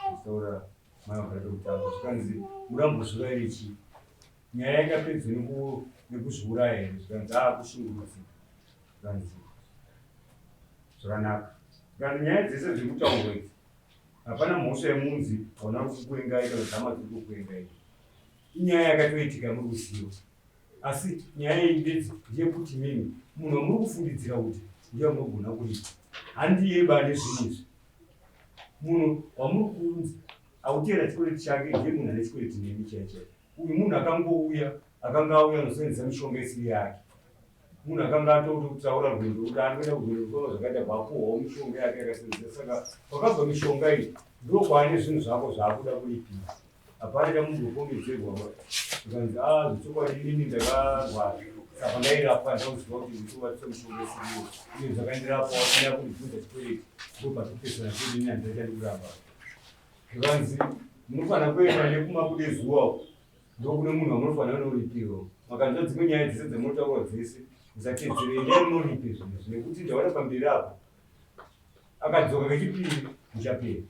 Speaker 8: Achitaura mai vagara pekutanga, zvikanzi muda kumbozviurayire chii? Nyaya yakapedzwa nekuzviuraya here? Zvikanzi aa, kushungurudzika. Zvikanzi zvakanaka. Zvikanzi nyaya dzese dziri kutaurwa idzi hapana mhosva yemunzi hauna kukuengai kana hama dziri kukuengai, inyaya yakatoitika muri kuziva. Asi nyaya iyi bedzi ndeyekuti mimi munhu wamuri kufungidzira kuti ndiye munogona kuripa handiye ba nezvinhu izvi. Munhu wamuri kunzi akuteera chikwereti chake ndiye munhu ane chikwereti nemi chaiyo chaiyo. Uyu munhu akangouya, akanga auya anosenzesa mishonga isiri yake, munhu akanga atotaura rwendo kuti anoenda kurwendo rukava zvakaita bvapuhwawo mishonga yake yakasenzesa. Saka kwakabva mishonga iyi ndokwaane zvinhu zvako zvaakuda kuripira, hapana chamumbopomedzerwa. Zvikanzi a zvechokwadi inini ndakarwara, saka ndairapwa ndakuziva kuti ndikubatisa mishonga isiriyo uye zvakandirapa wasina kundibvunza chikwereti, ndopatopesana chedu, ini handachadi kuramba. Zvikanzi munofanira kuenda nekumabude zuva uko, ndokune munhu wamunofanira kunoripirwa. Makanzwa dzimwe nyaya dzese dzamunotaura dzese, musatedzere, endai munoripe zvinhu izvi nekuti ndaona pamberi apo akadzoka kechipiri muchapera.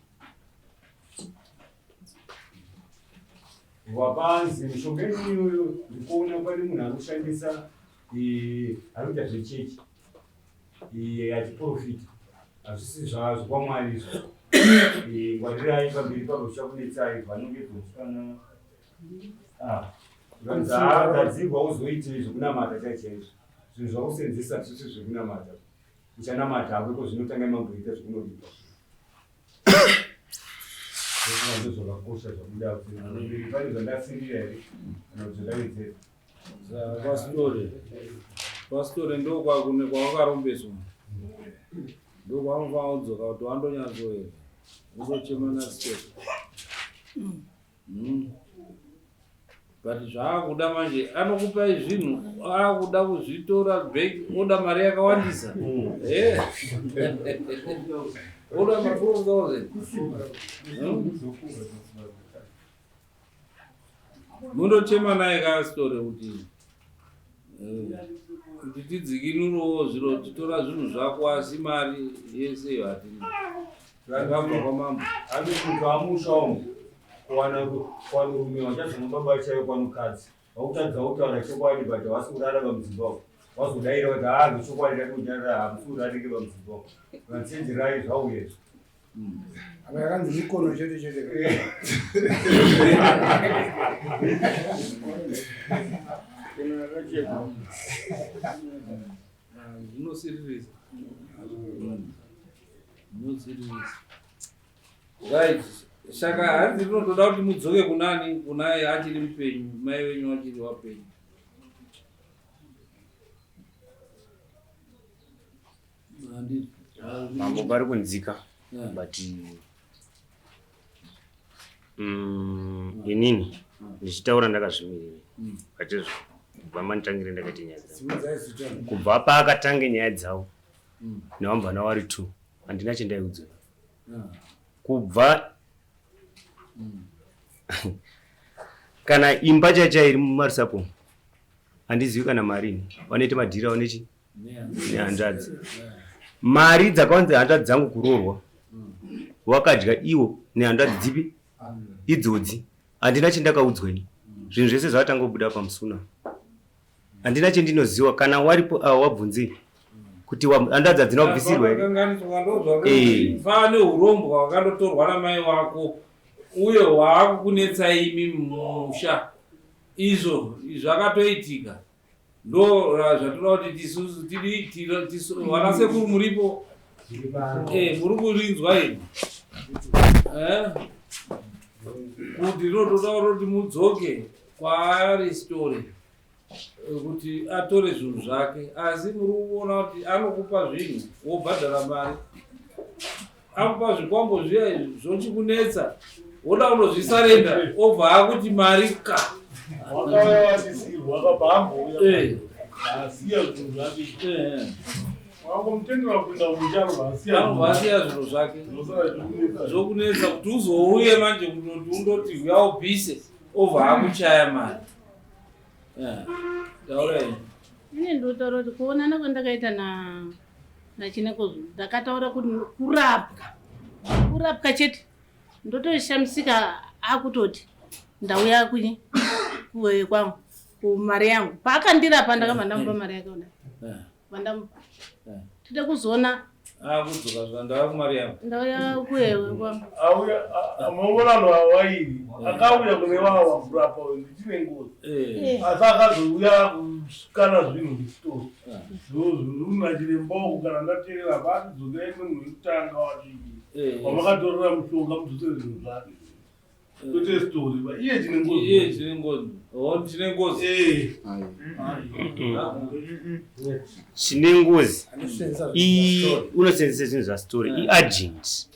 Speaker 8: Wapanzi mishonga yenyu iyoyo ndikuona pane munhu anoshandisa ari kuita zvechechi achiprofita hazvisi zvakwamwari izvo ngwarirai pamberi pavo zvichakunetsai vanongedzwa musikana gadzirwa uzoite zvekunamata chai chaizvo zvinhu zvakusenzesa zvisi zvekunamata uchanamata hako iko zvinotanga mamboita zvekunoripa ndozvakakosha zvabuda pane zvandasirira here kana kuti zvandawedzera
Speaker 2: Pastori pastori ndokwakune kwawakarombeswa ndokwaunofanira kudzoka kuti wandonyatsoera uzochema nasitori hmm. But zvaakuda manje anokupai zvinhu akuda kuzvitora back oda mari yakawandisa mm. eh. Oda ma 12000 hmm? Mundochema naye kasitore kuti eh, kuti tidzikinurewo zviro titora zvinhu zvako asi mari yese iyo hatina Takabva kwamambo.
Speaker 8: Ane kuti amusha umu kuwana kwanurume wachazona baba chaiyo kwanukadzi wakutadza kutaura chokwadi but havasi kurara pamudzimba umu wazodaira kuti haa zvechokwadi ndatokunyarara hamusi kurarike pamudzimba umu vanchenjerai zvauya izvi
Speaker 1: Apa yakanzi mikono chete chete.
Speaker 2: Zvinosiririsa. Zvinosiririsa. Right. Saka hanzi rinotoda kuti mudzoke kunani kunaye achiri mupenyu mai venyu achiri wapenyu.
Speaker 5: Mambo pari kunzika but inini ndichitaura ndakazvimirira but kubva manditangire ndakaita nyaya dzangu kubva paakatange nyaya dzavo nevamvana wari two handina chendaiudzwa kubva kana imba chacha iri mumarusapo handizivi kana mari ini vanoita madhiri avo nechi nehanzvadzi mari dzakawanza hanzvadzi dzangu kuroorwa wakadya iwo nehanzvadzi dzipi idzodzi handina chendakaudzwa ini zvinhu zvese zvatanga kubuda pamusuna handina chendinoziwa kana waripo awa wabvunzei kuti hanzvadzi hadzina kubvisirwa here
Speaker 2: eh. fane urombwa hwakandotorwa namai wako uye hwaakukunetsa imi musha izvo zvakatoitika ndo zvatoda kuti tisusu tidi vana sekuru muripo eh, muri kurinzwa imi eh? kuti rinotoda kuti mudzoke kwaari story eh, kuti atore zvinhu zvake asi muri kuona kuti anokupa zvinhu wobhadhara mari akupa zvikwambo zviya izvi zvochikunetsa woda kunozvisarenda obva akuti mari ka
Speaker 6: eh. eh.
Speaker 2: Anobva asiya zvinhu zvake zvokunetsa kuti uzouye manje kutoti undoti uya ubvise obva akuchaya mari eh, taurai
Speaker 3: ini ndotaura kuti kuonana kwandakaita na naChineko ndakataura kuti kurapwa kurapwa chete ndotoshamisika akutoti ndauya kunyi kwangu kumari yangu paakandirapa ndakabva ndamupa mari yake kudai vandamupa tide kuzoona
Speaker 2: akudzoka zva ndauya kumari yangu
Speaker 3: ndauya kuewe kwangu
Speaker 6: auya maona vanhu vawairi akauya kune vawa kurapa ndichine ngozi eh. asi akazouya kusvikana zvinhu zvisitoro zvozvuna chiremba uku kana ndateerera paatidzokerai kune munhu wekutanga wachii eh. wamakatorera mushonga mudzosere zvinhu zvake eh. kwete story ba iye chine ngozi
Speaker 2: iye chine ngozi oh chine ngozi
Speaker 6: eh
Speaker 5: chine ngozi unosenzesa zvinhu zva story i agent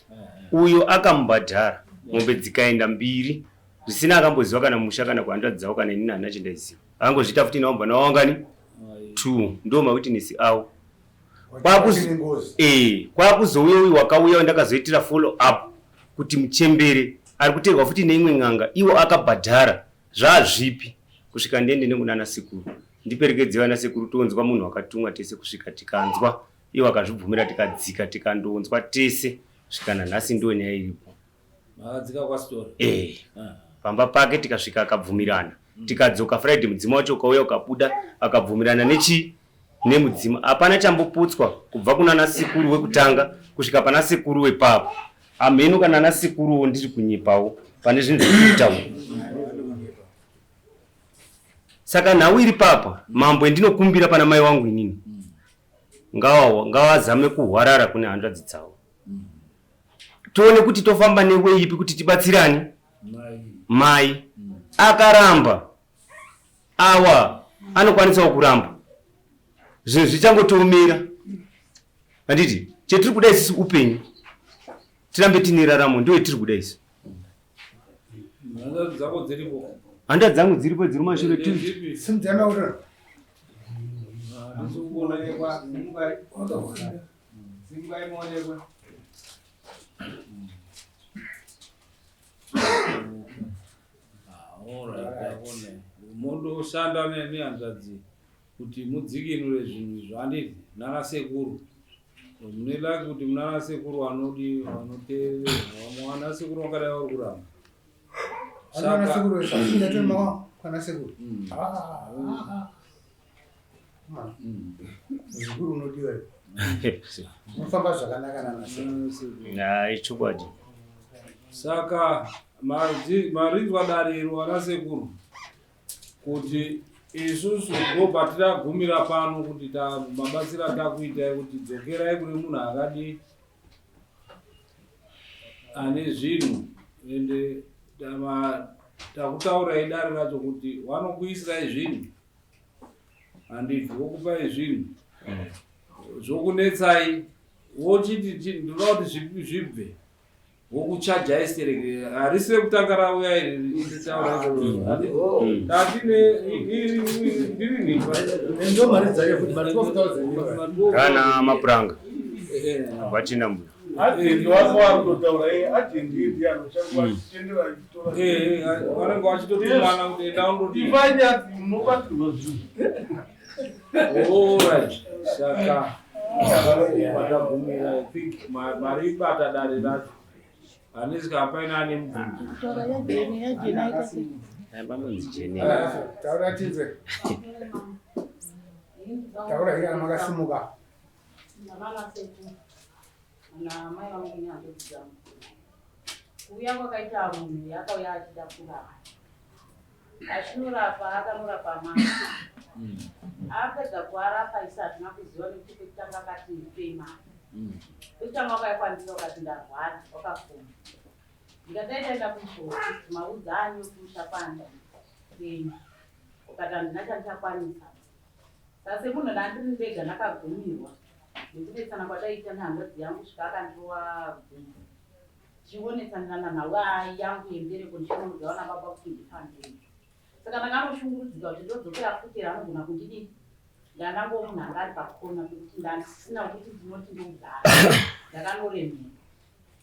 Speaker 5: uyo akamubhadhara mombe dzikaenda mbiri zvisina akamboziva kana musha kana kuhanzvadzi dzavo kana inini handina chendaiziva akangozviita futi naomba nawangani two ndo mawitness avo eh, kwakuzouya uyu wakauya wandakazoitira follow up kuti muchembere ari kuteerwa futi neimwe n'anga iwo akabhadhara zvazvipi kusvika ndiende nekunana sekuru ndiperekedze vana sekuru tonzwa munhu wakatumwa tese kusvika tikanzwa iwo akazvibvumira tikadzika tikandonzwa tese kusvika nanhasi ndo nyaya iripo
Speaker 2: makadzika kwasitora
Speaker 5: eh.
Speaker 2: Ah.
Speaker 5: pamba pake tikasvika akabvumirana tikadzoka Friday mudzimu wacho ukauya ukabuda akabvumirana nechii nemudzimu. Hapana chamboputswa kubva kunana sekuru wekutanga kusvika pana sekuru wepapo. Hamheno kana ana sekuruwo ndiri kunyepawo pane zvinhu zviri kutaura. Saka nhau iri papa mambo yandinokumbira pana mai wangu inini ngawazame kuhwarara kune hanzvadzi dzavo tione kuti tofamba newe ipi kuti tibatsirane mai akaramba awa anokwanisawo kuramba zvinhu zvichangotiomera handiti chetiri kuda isusu upenyu tirambe tine raramo ndiyo yetiri kuda isu handa dzangu dziripo dziri mashure
Speaker 2: Mondoshanda nehanzvadzi kuti mudzikinure zvinhu izvo handiti nana sekuru mune laki kuti munana sekuru vanodi vanoteerera vamwe vana sekuru vakadai vari kuramba
Speaker 1: Ana sekuru kana sekuru Muzukuru unodiwa unofamba zvakanaka
Speaker 5: nanasekuru. Hai chokwadi.
Speaker 2: Saka marinzwa dare iro vanasekuru kuti isusu ndopatiragumira pano kuti mabatsira takuitai kuti dzokerai kune munhu akadii ane zvinhu ende takutaurai dare racho kuti wanokuisirai zvinhu handiti vokupai zvinhu zvokunetsai wochiti ndinoda kuti zvibve vokuchajai stereki harisi rekutanga rauya iri richitaura tatine ndiri nhimba
Speaker 5: kana mapuranga vachina mbuya
Speaker 2: vanenge vachitotumana kuti enda undodii Alright, saka patagumira I think mari ibata dare racho hanisi kana paine ane mubvunzo.
Speaker 1: Taura tinzwe. Taura here kana makasimuka.
Speaker 3: Namai vangu nehanzvadzi dzangu kuuya kwakaita munhu yakauya achida kurapa achinorapa akanorapa mai apedza kuarapa isi hatina kuziva nekuti pekutanga akati ndipei mari pekutanga wakauya kwandiri wakati ndarwara wakafuma ndikati dai taenda kumuprofiti maudza ani wekumusha kwanda kwenyu ukati handina chandichakwanisa Saka semunhu ndandiri ndega ndakagumirwa nekunetsana kwataiita nehanzvadzi yangu kusvika akandirova gumbo tichingonetsanirana nhau yangu yembereko ndichinoudza vana baba kuti ndifambei saka ndakanoshungurudzika kuti ndodzokera futi here anogona kundidii ndanangoo munhu anga ari pakona pekuti ndandisina kuti ndinoti ndougara ndakanoremera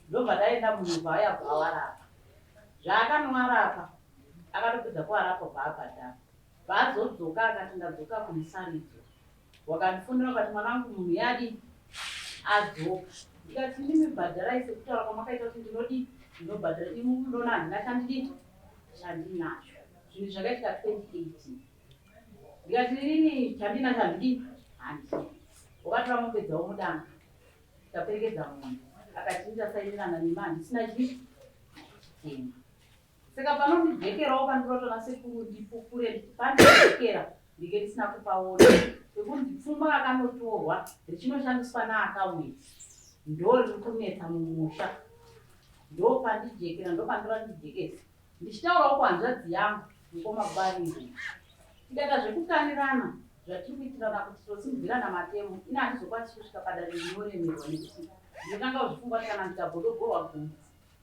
Speaker 3: ndobva ndaenda munhu bva yabva awarapa zvaakanoarapa akatopedza kuarapa bva abhadhara Paazodzoka akati ndadzoka kumusaridzo. Wakandifonera ukati mwanangu munhu yadii adzoka. Ndikati imimi bhadharai sekutaura kwamakaita kuti ndinodii ndinobhadhara imi mundoona handina chandidii chandinacho. Zvinhu zvakaitika 2018. Ndikati inini chandinacho handidii handina. Wakatora mombe dzavo mudanga tikaperekedza munhu akati ndichasainirana nemi handisina chii chitema. Saka panondijekerawo pandirota nasekuru ndipupure nditi pandijekera ndike ndisina kupaona pekunzi pfuma akanotorwa richinoshandiswa naakauya ndo riri kunetsa mumusha ndopandijekera ndopandora ndijekesa ndichitaurawo kuhanzvadzi yangu mukoma Baringo tikaita zvekukanirana zvatiri kuitirana kuti tosimudzirana matemo ini handizokwanisi kusvika padare rinoremerwa nekuti ndinotanga kuzvifunga kuti kana ndikabhodogorwa gumbo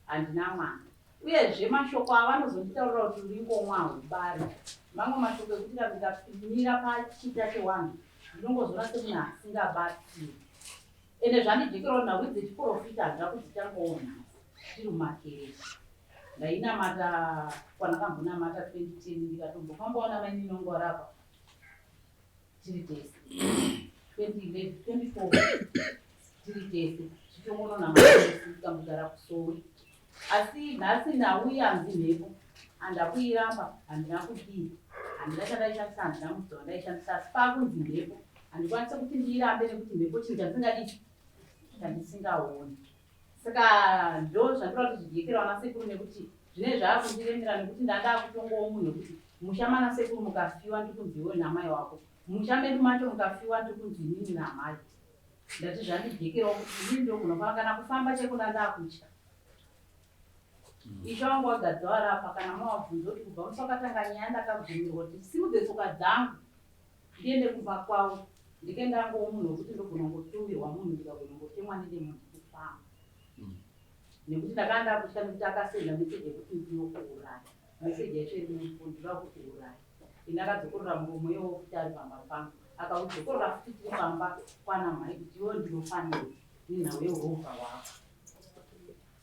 Speaker 3: handina mwana Uyezve mashoko avanozonditaurira kuti uri ngomwa haubari mamwe mashoko ekuti kana ndikamira pachita chewanhu ndinongozoona semunhu asingabatsiri. Ende zvandijekerawo nhau dzechiporofita handina kudzitangawo nhasi tiri mumakereke. Ndainamata kwandakambonamata 2010 ndikatombofambawo namainini vangu vari apa tiri tese 2011 2012 tiri tese tichitongononamata tese tikambogara kusowe. Asi nhasi nhau yanzi mhepo.
Speaker 9: Handina kuiramba, handina kudii, handina chandaishandisa, handina mudzi wandaishandisa, asi pakunzi mhepo handikwanise kuti ndiirambe nekuti mhepo chinhu chandisingadi chandisingaoni. Saka ndo zvandinoda kuti zvijekere vana sekuru nekuti zvinenge zvaakundiremera nekuti ndandakutongowo munhu wekuti musha mana sekuru mukafiwa ndikunzi iwe namai wako, musha medu macho mukafiwa ndikunzi inini namai. Ndati zvandijekerawo kuti inini ndogona kufamba kana kufamba chaiko ndandakutya. Ishe wangu wagadza warapa kana mawabvunza kuti kubva musi wakatanga nyaya ndakabvumirwa kuti ndisimudze tsoka dzangu ndiende kumba kwavo ndike ndangowo munhu wekuti ndogona kungotumirwa munhu ndikagona kungotemwa nedemo ndikufamba nekuti ndakanga ndakutya nekuti akasenda meseji yekuti ndinokuuraya meseji yacho iri mufoni ndoda kukuuraya ini akadzokorora muromo iwowo futi ari pamba pangu akaudzokorora futi tiri pamba kwana mhai kuti iwewe ndinofanira nenhau yeurovha hwako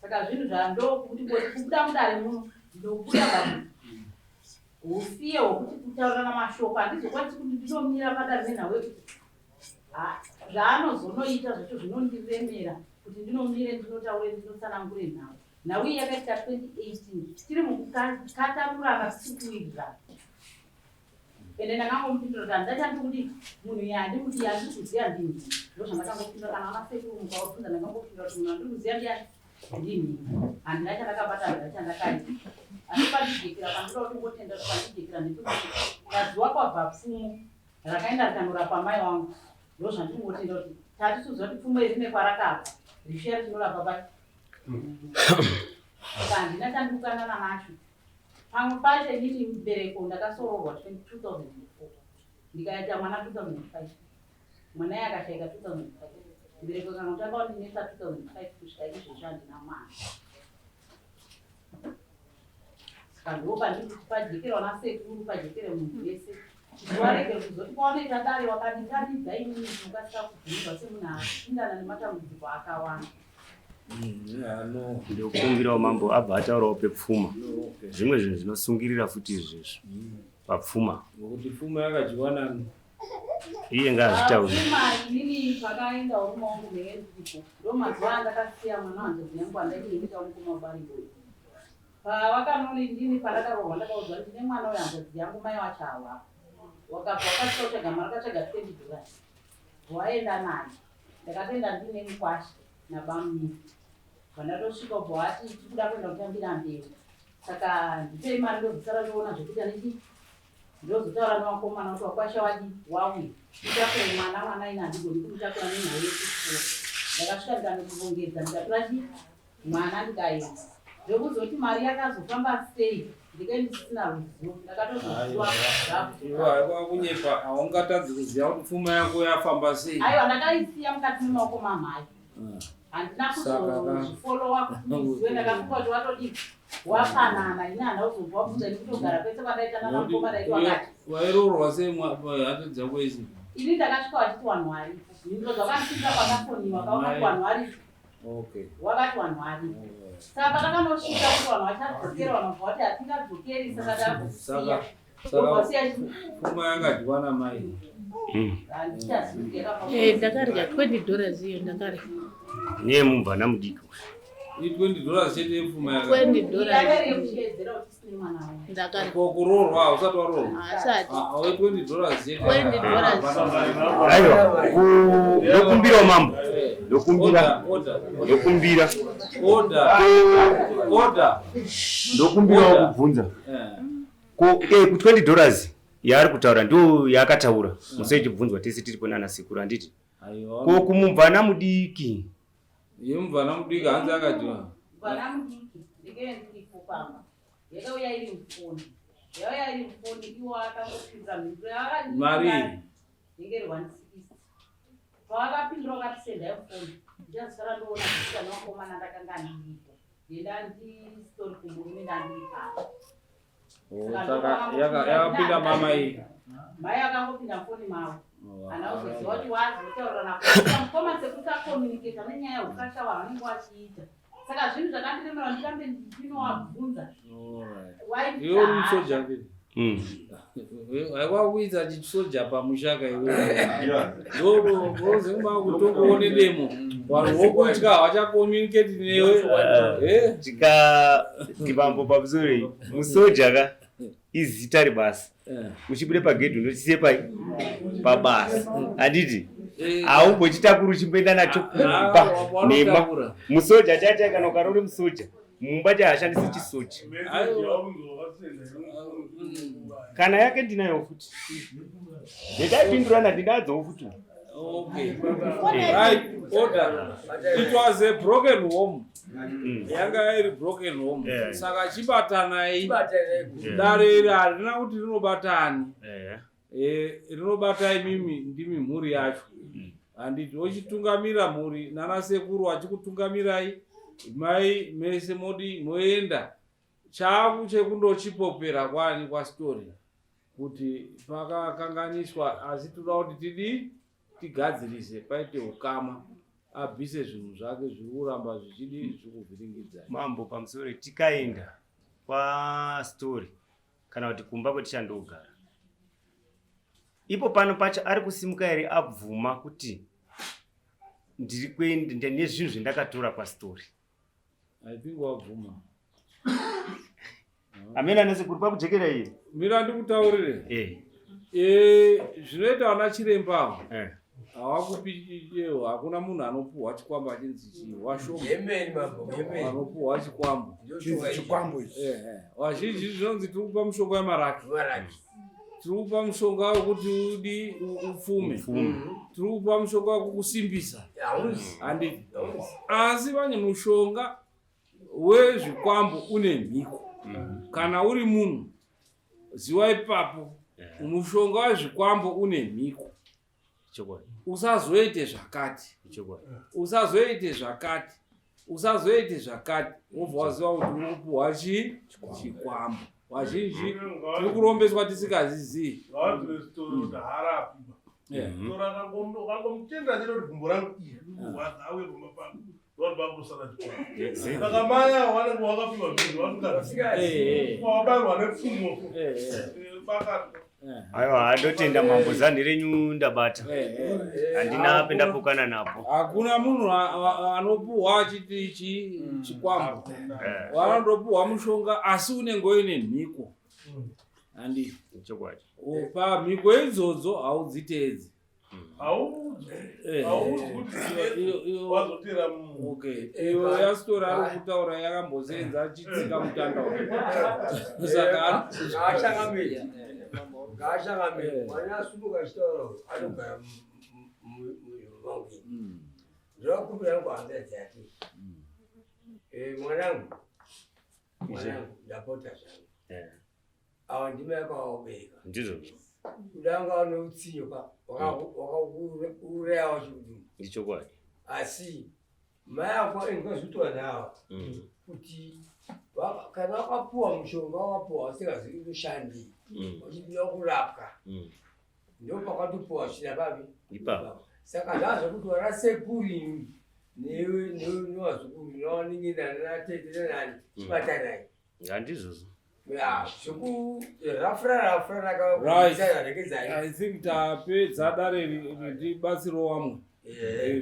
Speaker 9: saka zvinhu zvandokuti ngoti kubuda mudare muno ndobuda but hufiye hwekuti kutaurirana mashoko handizokwanisi kuti ndinomira padare nenhau yekuti zvaanozonoita zvacho zvinondiremera kuti ndinomire ndinotaure ndinotsanangure nhau. Nhau iyi yakaitika 2018 tiri mukukatanurana tisiri kuwirirana ende ndakangomupindura kuti handida chandikudii munhu iye handimudii handiri kuziva ndini ndozvandakangopindura kana vanasekuru mukavabvunza ndakangopindura kuti munhu andiri kuziva ndiyani ndini handina chandakabata handina chandakaita asi pandijekera pandoda kuti ngotenda kuti pandijekera ndepekuti kazuva kwabva pfumo rakaenda rikanorapa mai wangu ndozvandingotenda kuti tatitoziva kuti pfumo iri rine kwarakabva richiya richinorapa pai saka handina chandikukanana nacho Pamwe pacho inini mubereko ndakasoroorwa 2004 ndikaita mwana 2005 mwana iye akashaika 2005 mubereko ikangotanga kundinetsa 2005 kusvika izvezvi handina mwana saka ndo pandiri kuti pajekerwa nasekuru pajekere munhu wese warege kuzoti pawanoita dare wakanditandidza inini ndinokasika kubvumirwa semunhu apindana nematambudziko akawanda
Speaker 5: Ndokumbirawo mambo abva ataurawo pepfuma. Zvimwe zvinhu zvinosungirira futi izvezvi papfuma.
Speaker 2: Ngokuti pfuma yakadyiwa nani?
Speaker 5: Iye ngaazvitaure.
Speaker 9: Pfuma inini pakaenda urume wangu neendiko ndo mazuva andakasiya mwana wanjodzi yangu andaichengeita mukoma wabariboyi pavakanoni ndini pandakarohwa ndakaudzwa kuti ndine mwana wehanzvadzi yangu mai wacho havapo wakabva wakasvika kutsvaga mari akatsvaga 20 dollars waenda naye Ndakatoenda ndine mukwasha nabamunini bvandatosvika ubva wati tikuda kuenda kutambira mbeu saka ndipei mari ndozosara ndoona zvekuita nechi ndozotaura nevakomana kuti wakwasha wadi wauya utakure mwana mwana ini handigoni kumutakura nenhau yechikoro ndakasvika ndikanokuvongedza ndikatora chi mwana ndikaenda zvekuzoti mari yakazofamba sei ndike ndisina ruzivo ndakatozoziva
Speaker 2: Iwe kunyepa haungatadzi kuziva kuti pfuma yako yafamba sei.
Speaker 9: Aiwa ndakaisiya mukati memaoko mamhai handina kuzozvifolowa kuti ndizive ndakafunga kuti watodii wapanana ini handina kuzobva wabvunza ini kutogara kwese kwandaita nanamukoma ndaiti wakati
Speaker 2: Wairoorwa sei hati dzako idzi?
Speaker 9: Ini ndakasvika vachiti wanhu aripo mhinduro dzakandipindura pakafoniwa kaukati wanhu aripo
Speaker 2: Okay.
Speaker 9: Wakati vanhu varipo. Saka patakanosvika kuti vanhu vachadzokera vanhu vati hatingadzokeri saka takusiya.
Speaker 2: Saka pfuma yakadyiwa namai.
Speaker 9: Handichazivi yakafamba.
Speaker 3: Eh, ndakarya 20 dollars iyo ndakarya.
Speaker 5: Niye mumvana mudiki.
Speaker 2: I 20 dollars chete yepfuma yaka.
Speaker 3: 20 dollars.
Speaker 9: Yekushedzera kuti tisine mwana wangu.
Speaker 3: Ndakarya.
Speaker 2: Ko kuroorwa hausati waroorwa?
Speaker 3: Haasati.
Speaker 2: Ah, we 20 dollars chete.
Speaker 3: 20 dollars.
Speaker 5: Aiwa, ndokumbirawo mambo. Ndokumbira.
Speaker 2: Order.
Speaker 5: Ndokumbira.
Speaker 2: Order. Order.
Speaker 5: Ndokumbirawo kubvunza. Ko ku 20 dollars yaari kutaura ndo yaakataura. Musaitibvunzwa tese tiripo nana sekuru handiti? Ko kumubvana mudiki.
Speaker 2: Yemubvana mudiki hanzi akadyiwa.
Speaker 9: Mubvana mudiki ndikee ndiripo pamba. Yakauya iri mufoni. Yauya iri mufoni iwo akangopindura mhinduro yaakandipindura.
Speaker 2: Mari.
Speaker 9: Inge iri 160. Pavakapindura vakati senda yefoni. Ndichazosara ndoona kuti kana vakomana ndakanga ndiripo. Ndendandisitori kumurume ndandiri pamba.
Speaker 2: Oh, saka yakapinda mama iyi.
Speaker 9: Mai akangopinda mufoni mavo.
Speaker 2: Oh,
Speaker 9: Ana uzoziva kuti wazotaura namukoma sekusakomuniketa nenyaya yeukasha hwavanenge vachiita. Saka zvinhu zvakandiremera ndirambe ndichinovabvunza.
Speaker 2: Iwe uri musoja mbiri. Haiwa kuita chisoja pamusha ka iwe. Ndozengwa kutongoone demo. Vanhu vokutya havachakommunicate newe. Eh?
Speaker 5: Tika tibambo pamusoro musoja ka izita rebasa. Uchibude pagedhi unochisiye pai pabasa. Handiti? Haumbochitakuri uchimboenda nacho kumba nema. Musoja chacha kana ukarore musoja. Mumba chaashandisi chisoja. Kana yake ndinayo futi. Ndikaipindurana ndinadzowo futi.
Speaker 2: Okay. Right, order. It was a broken home. Yanga iri broken home. Saka chibatanai. Dare iri harina kuti rinobatani. Rinobata imimi ndimi mhuri yacho. Handiti wochitungamira mhuri nana sekuru achikutungamirai mai mese modi moenda chaku chekundochipopera kwani kwaStory kuti pakakanganiswa asi toda kuti tidii tigadzirise paite ukama abvise zvinhu zvake zviri kuramba zvichidi zvikuvhiringidzai.
Speaker 5: Mambo pamusoro tikaenda kwaStory kana kuti kumba kwetichandogara ipo pano pacho ari kusimuka here abvuma kuti ndiri kuenda nezvinhu zvendakatora kwaStory.
Speaker 2: I think wabvuma.
Speaker 5: Amene anasekuru pakujekera iye.
Speaker 2: Mira ndikutaurire. Zvinoita vana chiremba ava hawakupi yewo hakuna munhu anopuhwa chikwambo achinzi chii washoma vanopuhwa chikwambo.
Speaker 1: Chikwambo ichi.
Speaker 2: Vazhinji zvinonzi tiri kupa mushonga wemaraki. Tiri kupa mushonga wekuti udi upfume. Tiri kupa mushonga wekukusimbisa. Handiti. Asi vanye mushonga wezvikwambo une mhiko. Kana uri munhu ziwa ipapo mushonga wezvikwambo une mhiko. Usazoite zvakati. Usazoite zvakati. Usazoite zvakati. Wobva waziva kuti uri kupuhwa chikwambo. Vazhinji tiri kurombeswa tisingazizivi.
Speaker 6: Ukangomutendera chete kuti gumbo rangu iri kurwadza auye pamba pangu vanhu vakusara chikwambo. Saka mai avo vanenge vakapiwa zvinhu vasingazivi. Wabarwa nepfumo. Bakatwa.
Speaker 5: Aiwa, ndotenda mambo, zanhi renyu ndabata. Handina pendapokana napo.
Speaker 2: Hakuna munhu anopuhwa achiti ichi chikwambo. Vanondopuhwa mushonga asi unenge uine mhiko. Handiti.
Speaker 5: Chokwadi.
Speaker 2: Pa mhiko idzodzo haudziteedzi.
Speaker 6: Wazotera.
Speaker 2: Okay. Iyo yaSitori ari kutaura yakambosenza achitsika mutanda uyu. Saka
Speaker 1: Ngaachangamire mwana asumuka achitaura anogara munyumba mangu. Ndinokumbira yangu hanzvadzi yake. Mwanangu, mwanangu, ndapota zvangu. Awa ndima yakavabereka.
Speaker 5: Ndizvozvo.
Speaker 1: Kudanga une utsinye ka wakakuurayawo chikudumu.
Speaker 5: Ndichokwadi.
Speaker 1: Asi mai ako ingazutoa nawo kuti kana wakapuwa mushonga wakapuwa usingazivi unoshandi uchidiwa kurapwa ndopakatopuwa svina papi.
Speaker 5: Ipapo.
Speaker 1: Saka zvazvokuti vana sekuru imi newe nevazukuru nevanin'ina nanatete nenani chibatanai.
Speaker 5: Handizvozvo.
Speaker 1: Zvokurafura rafura.
Speaker 2: Right. I think tapedza dare ribatsiro wamwe.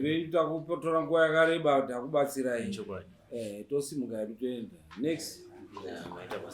Speaker 2: Renyu takutora nguva yakareba takubatsirai.
Speaker 5: Chokwadi.
Speaker 2: Tosimuka hedu toenda. Next.
Speaker 5: Maita basa.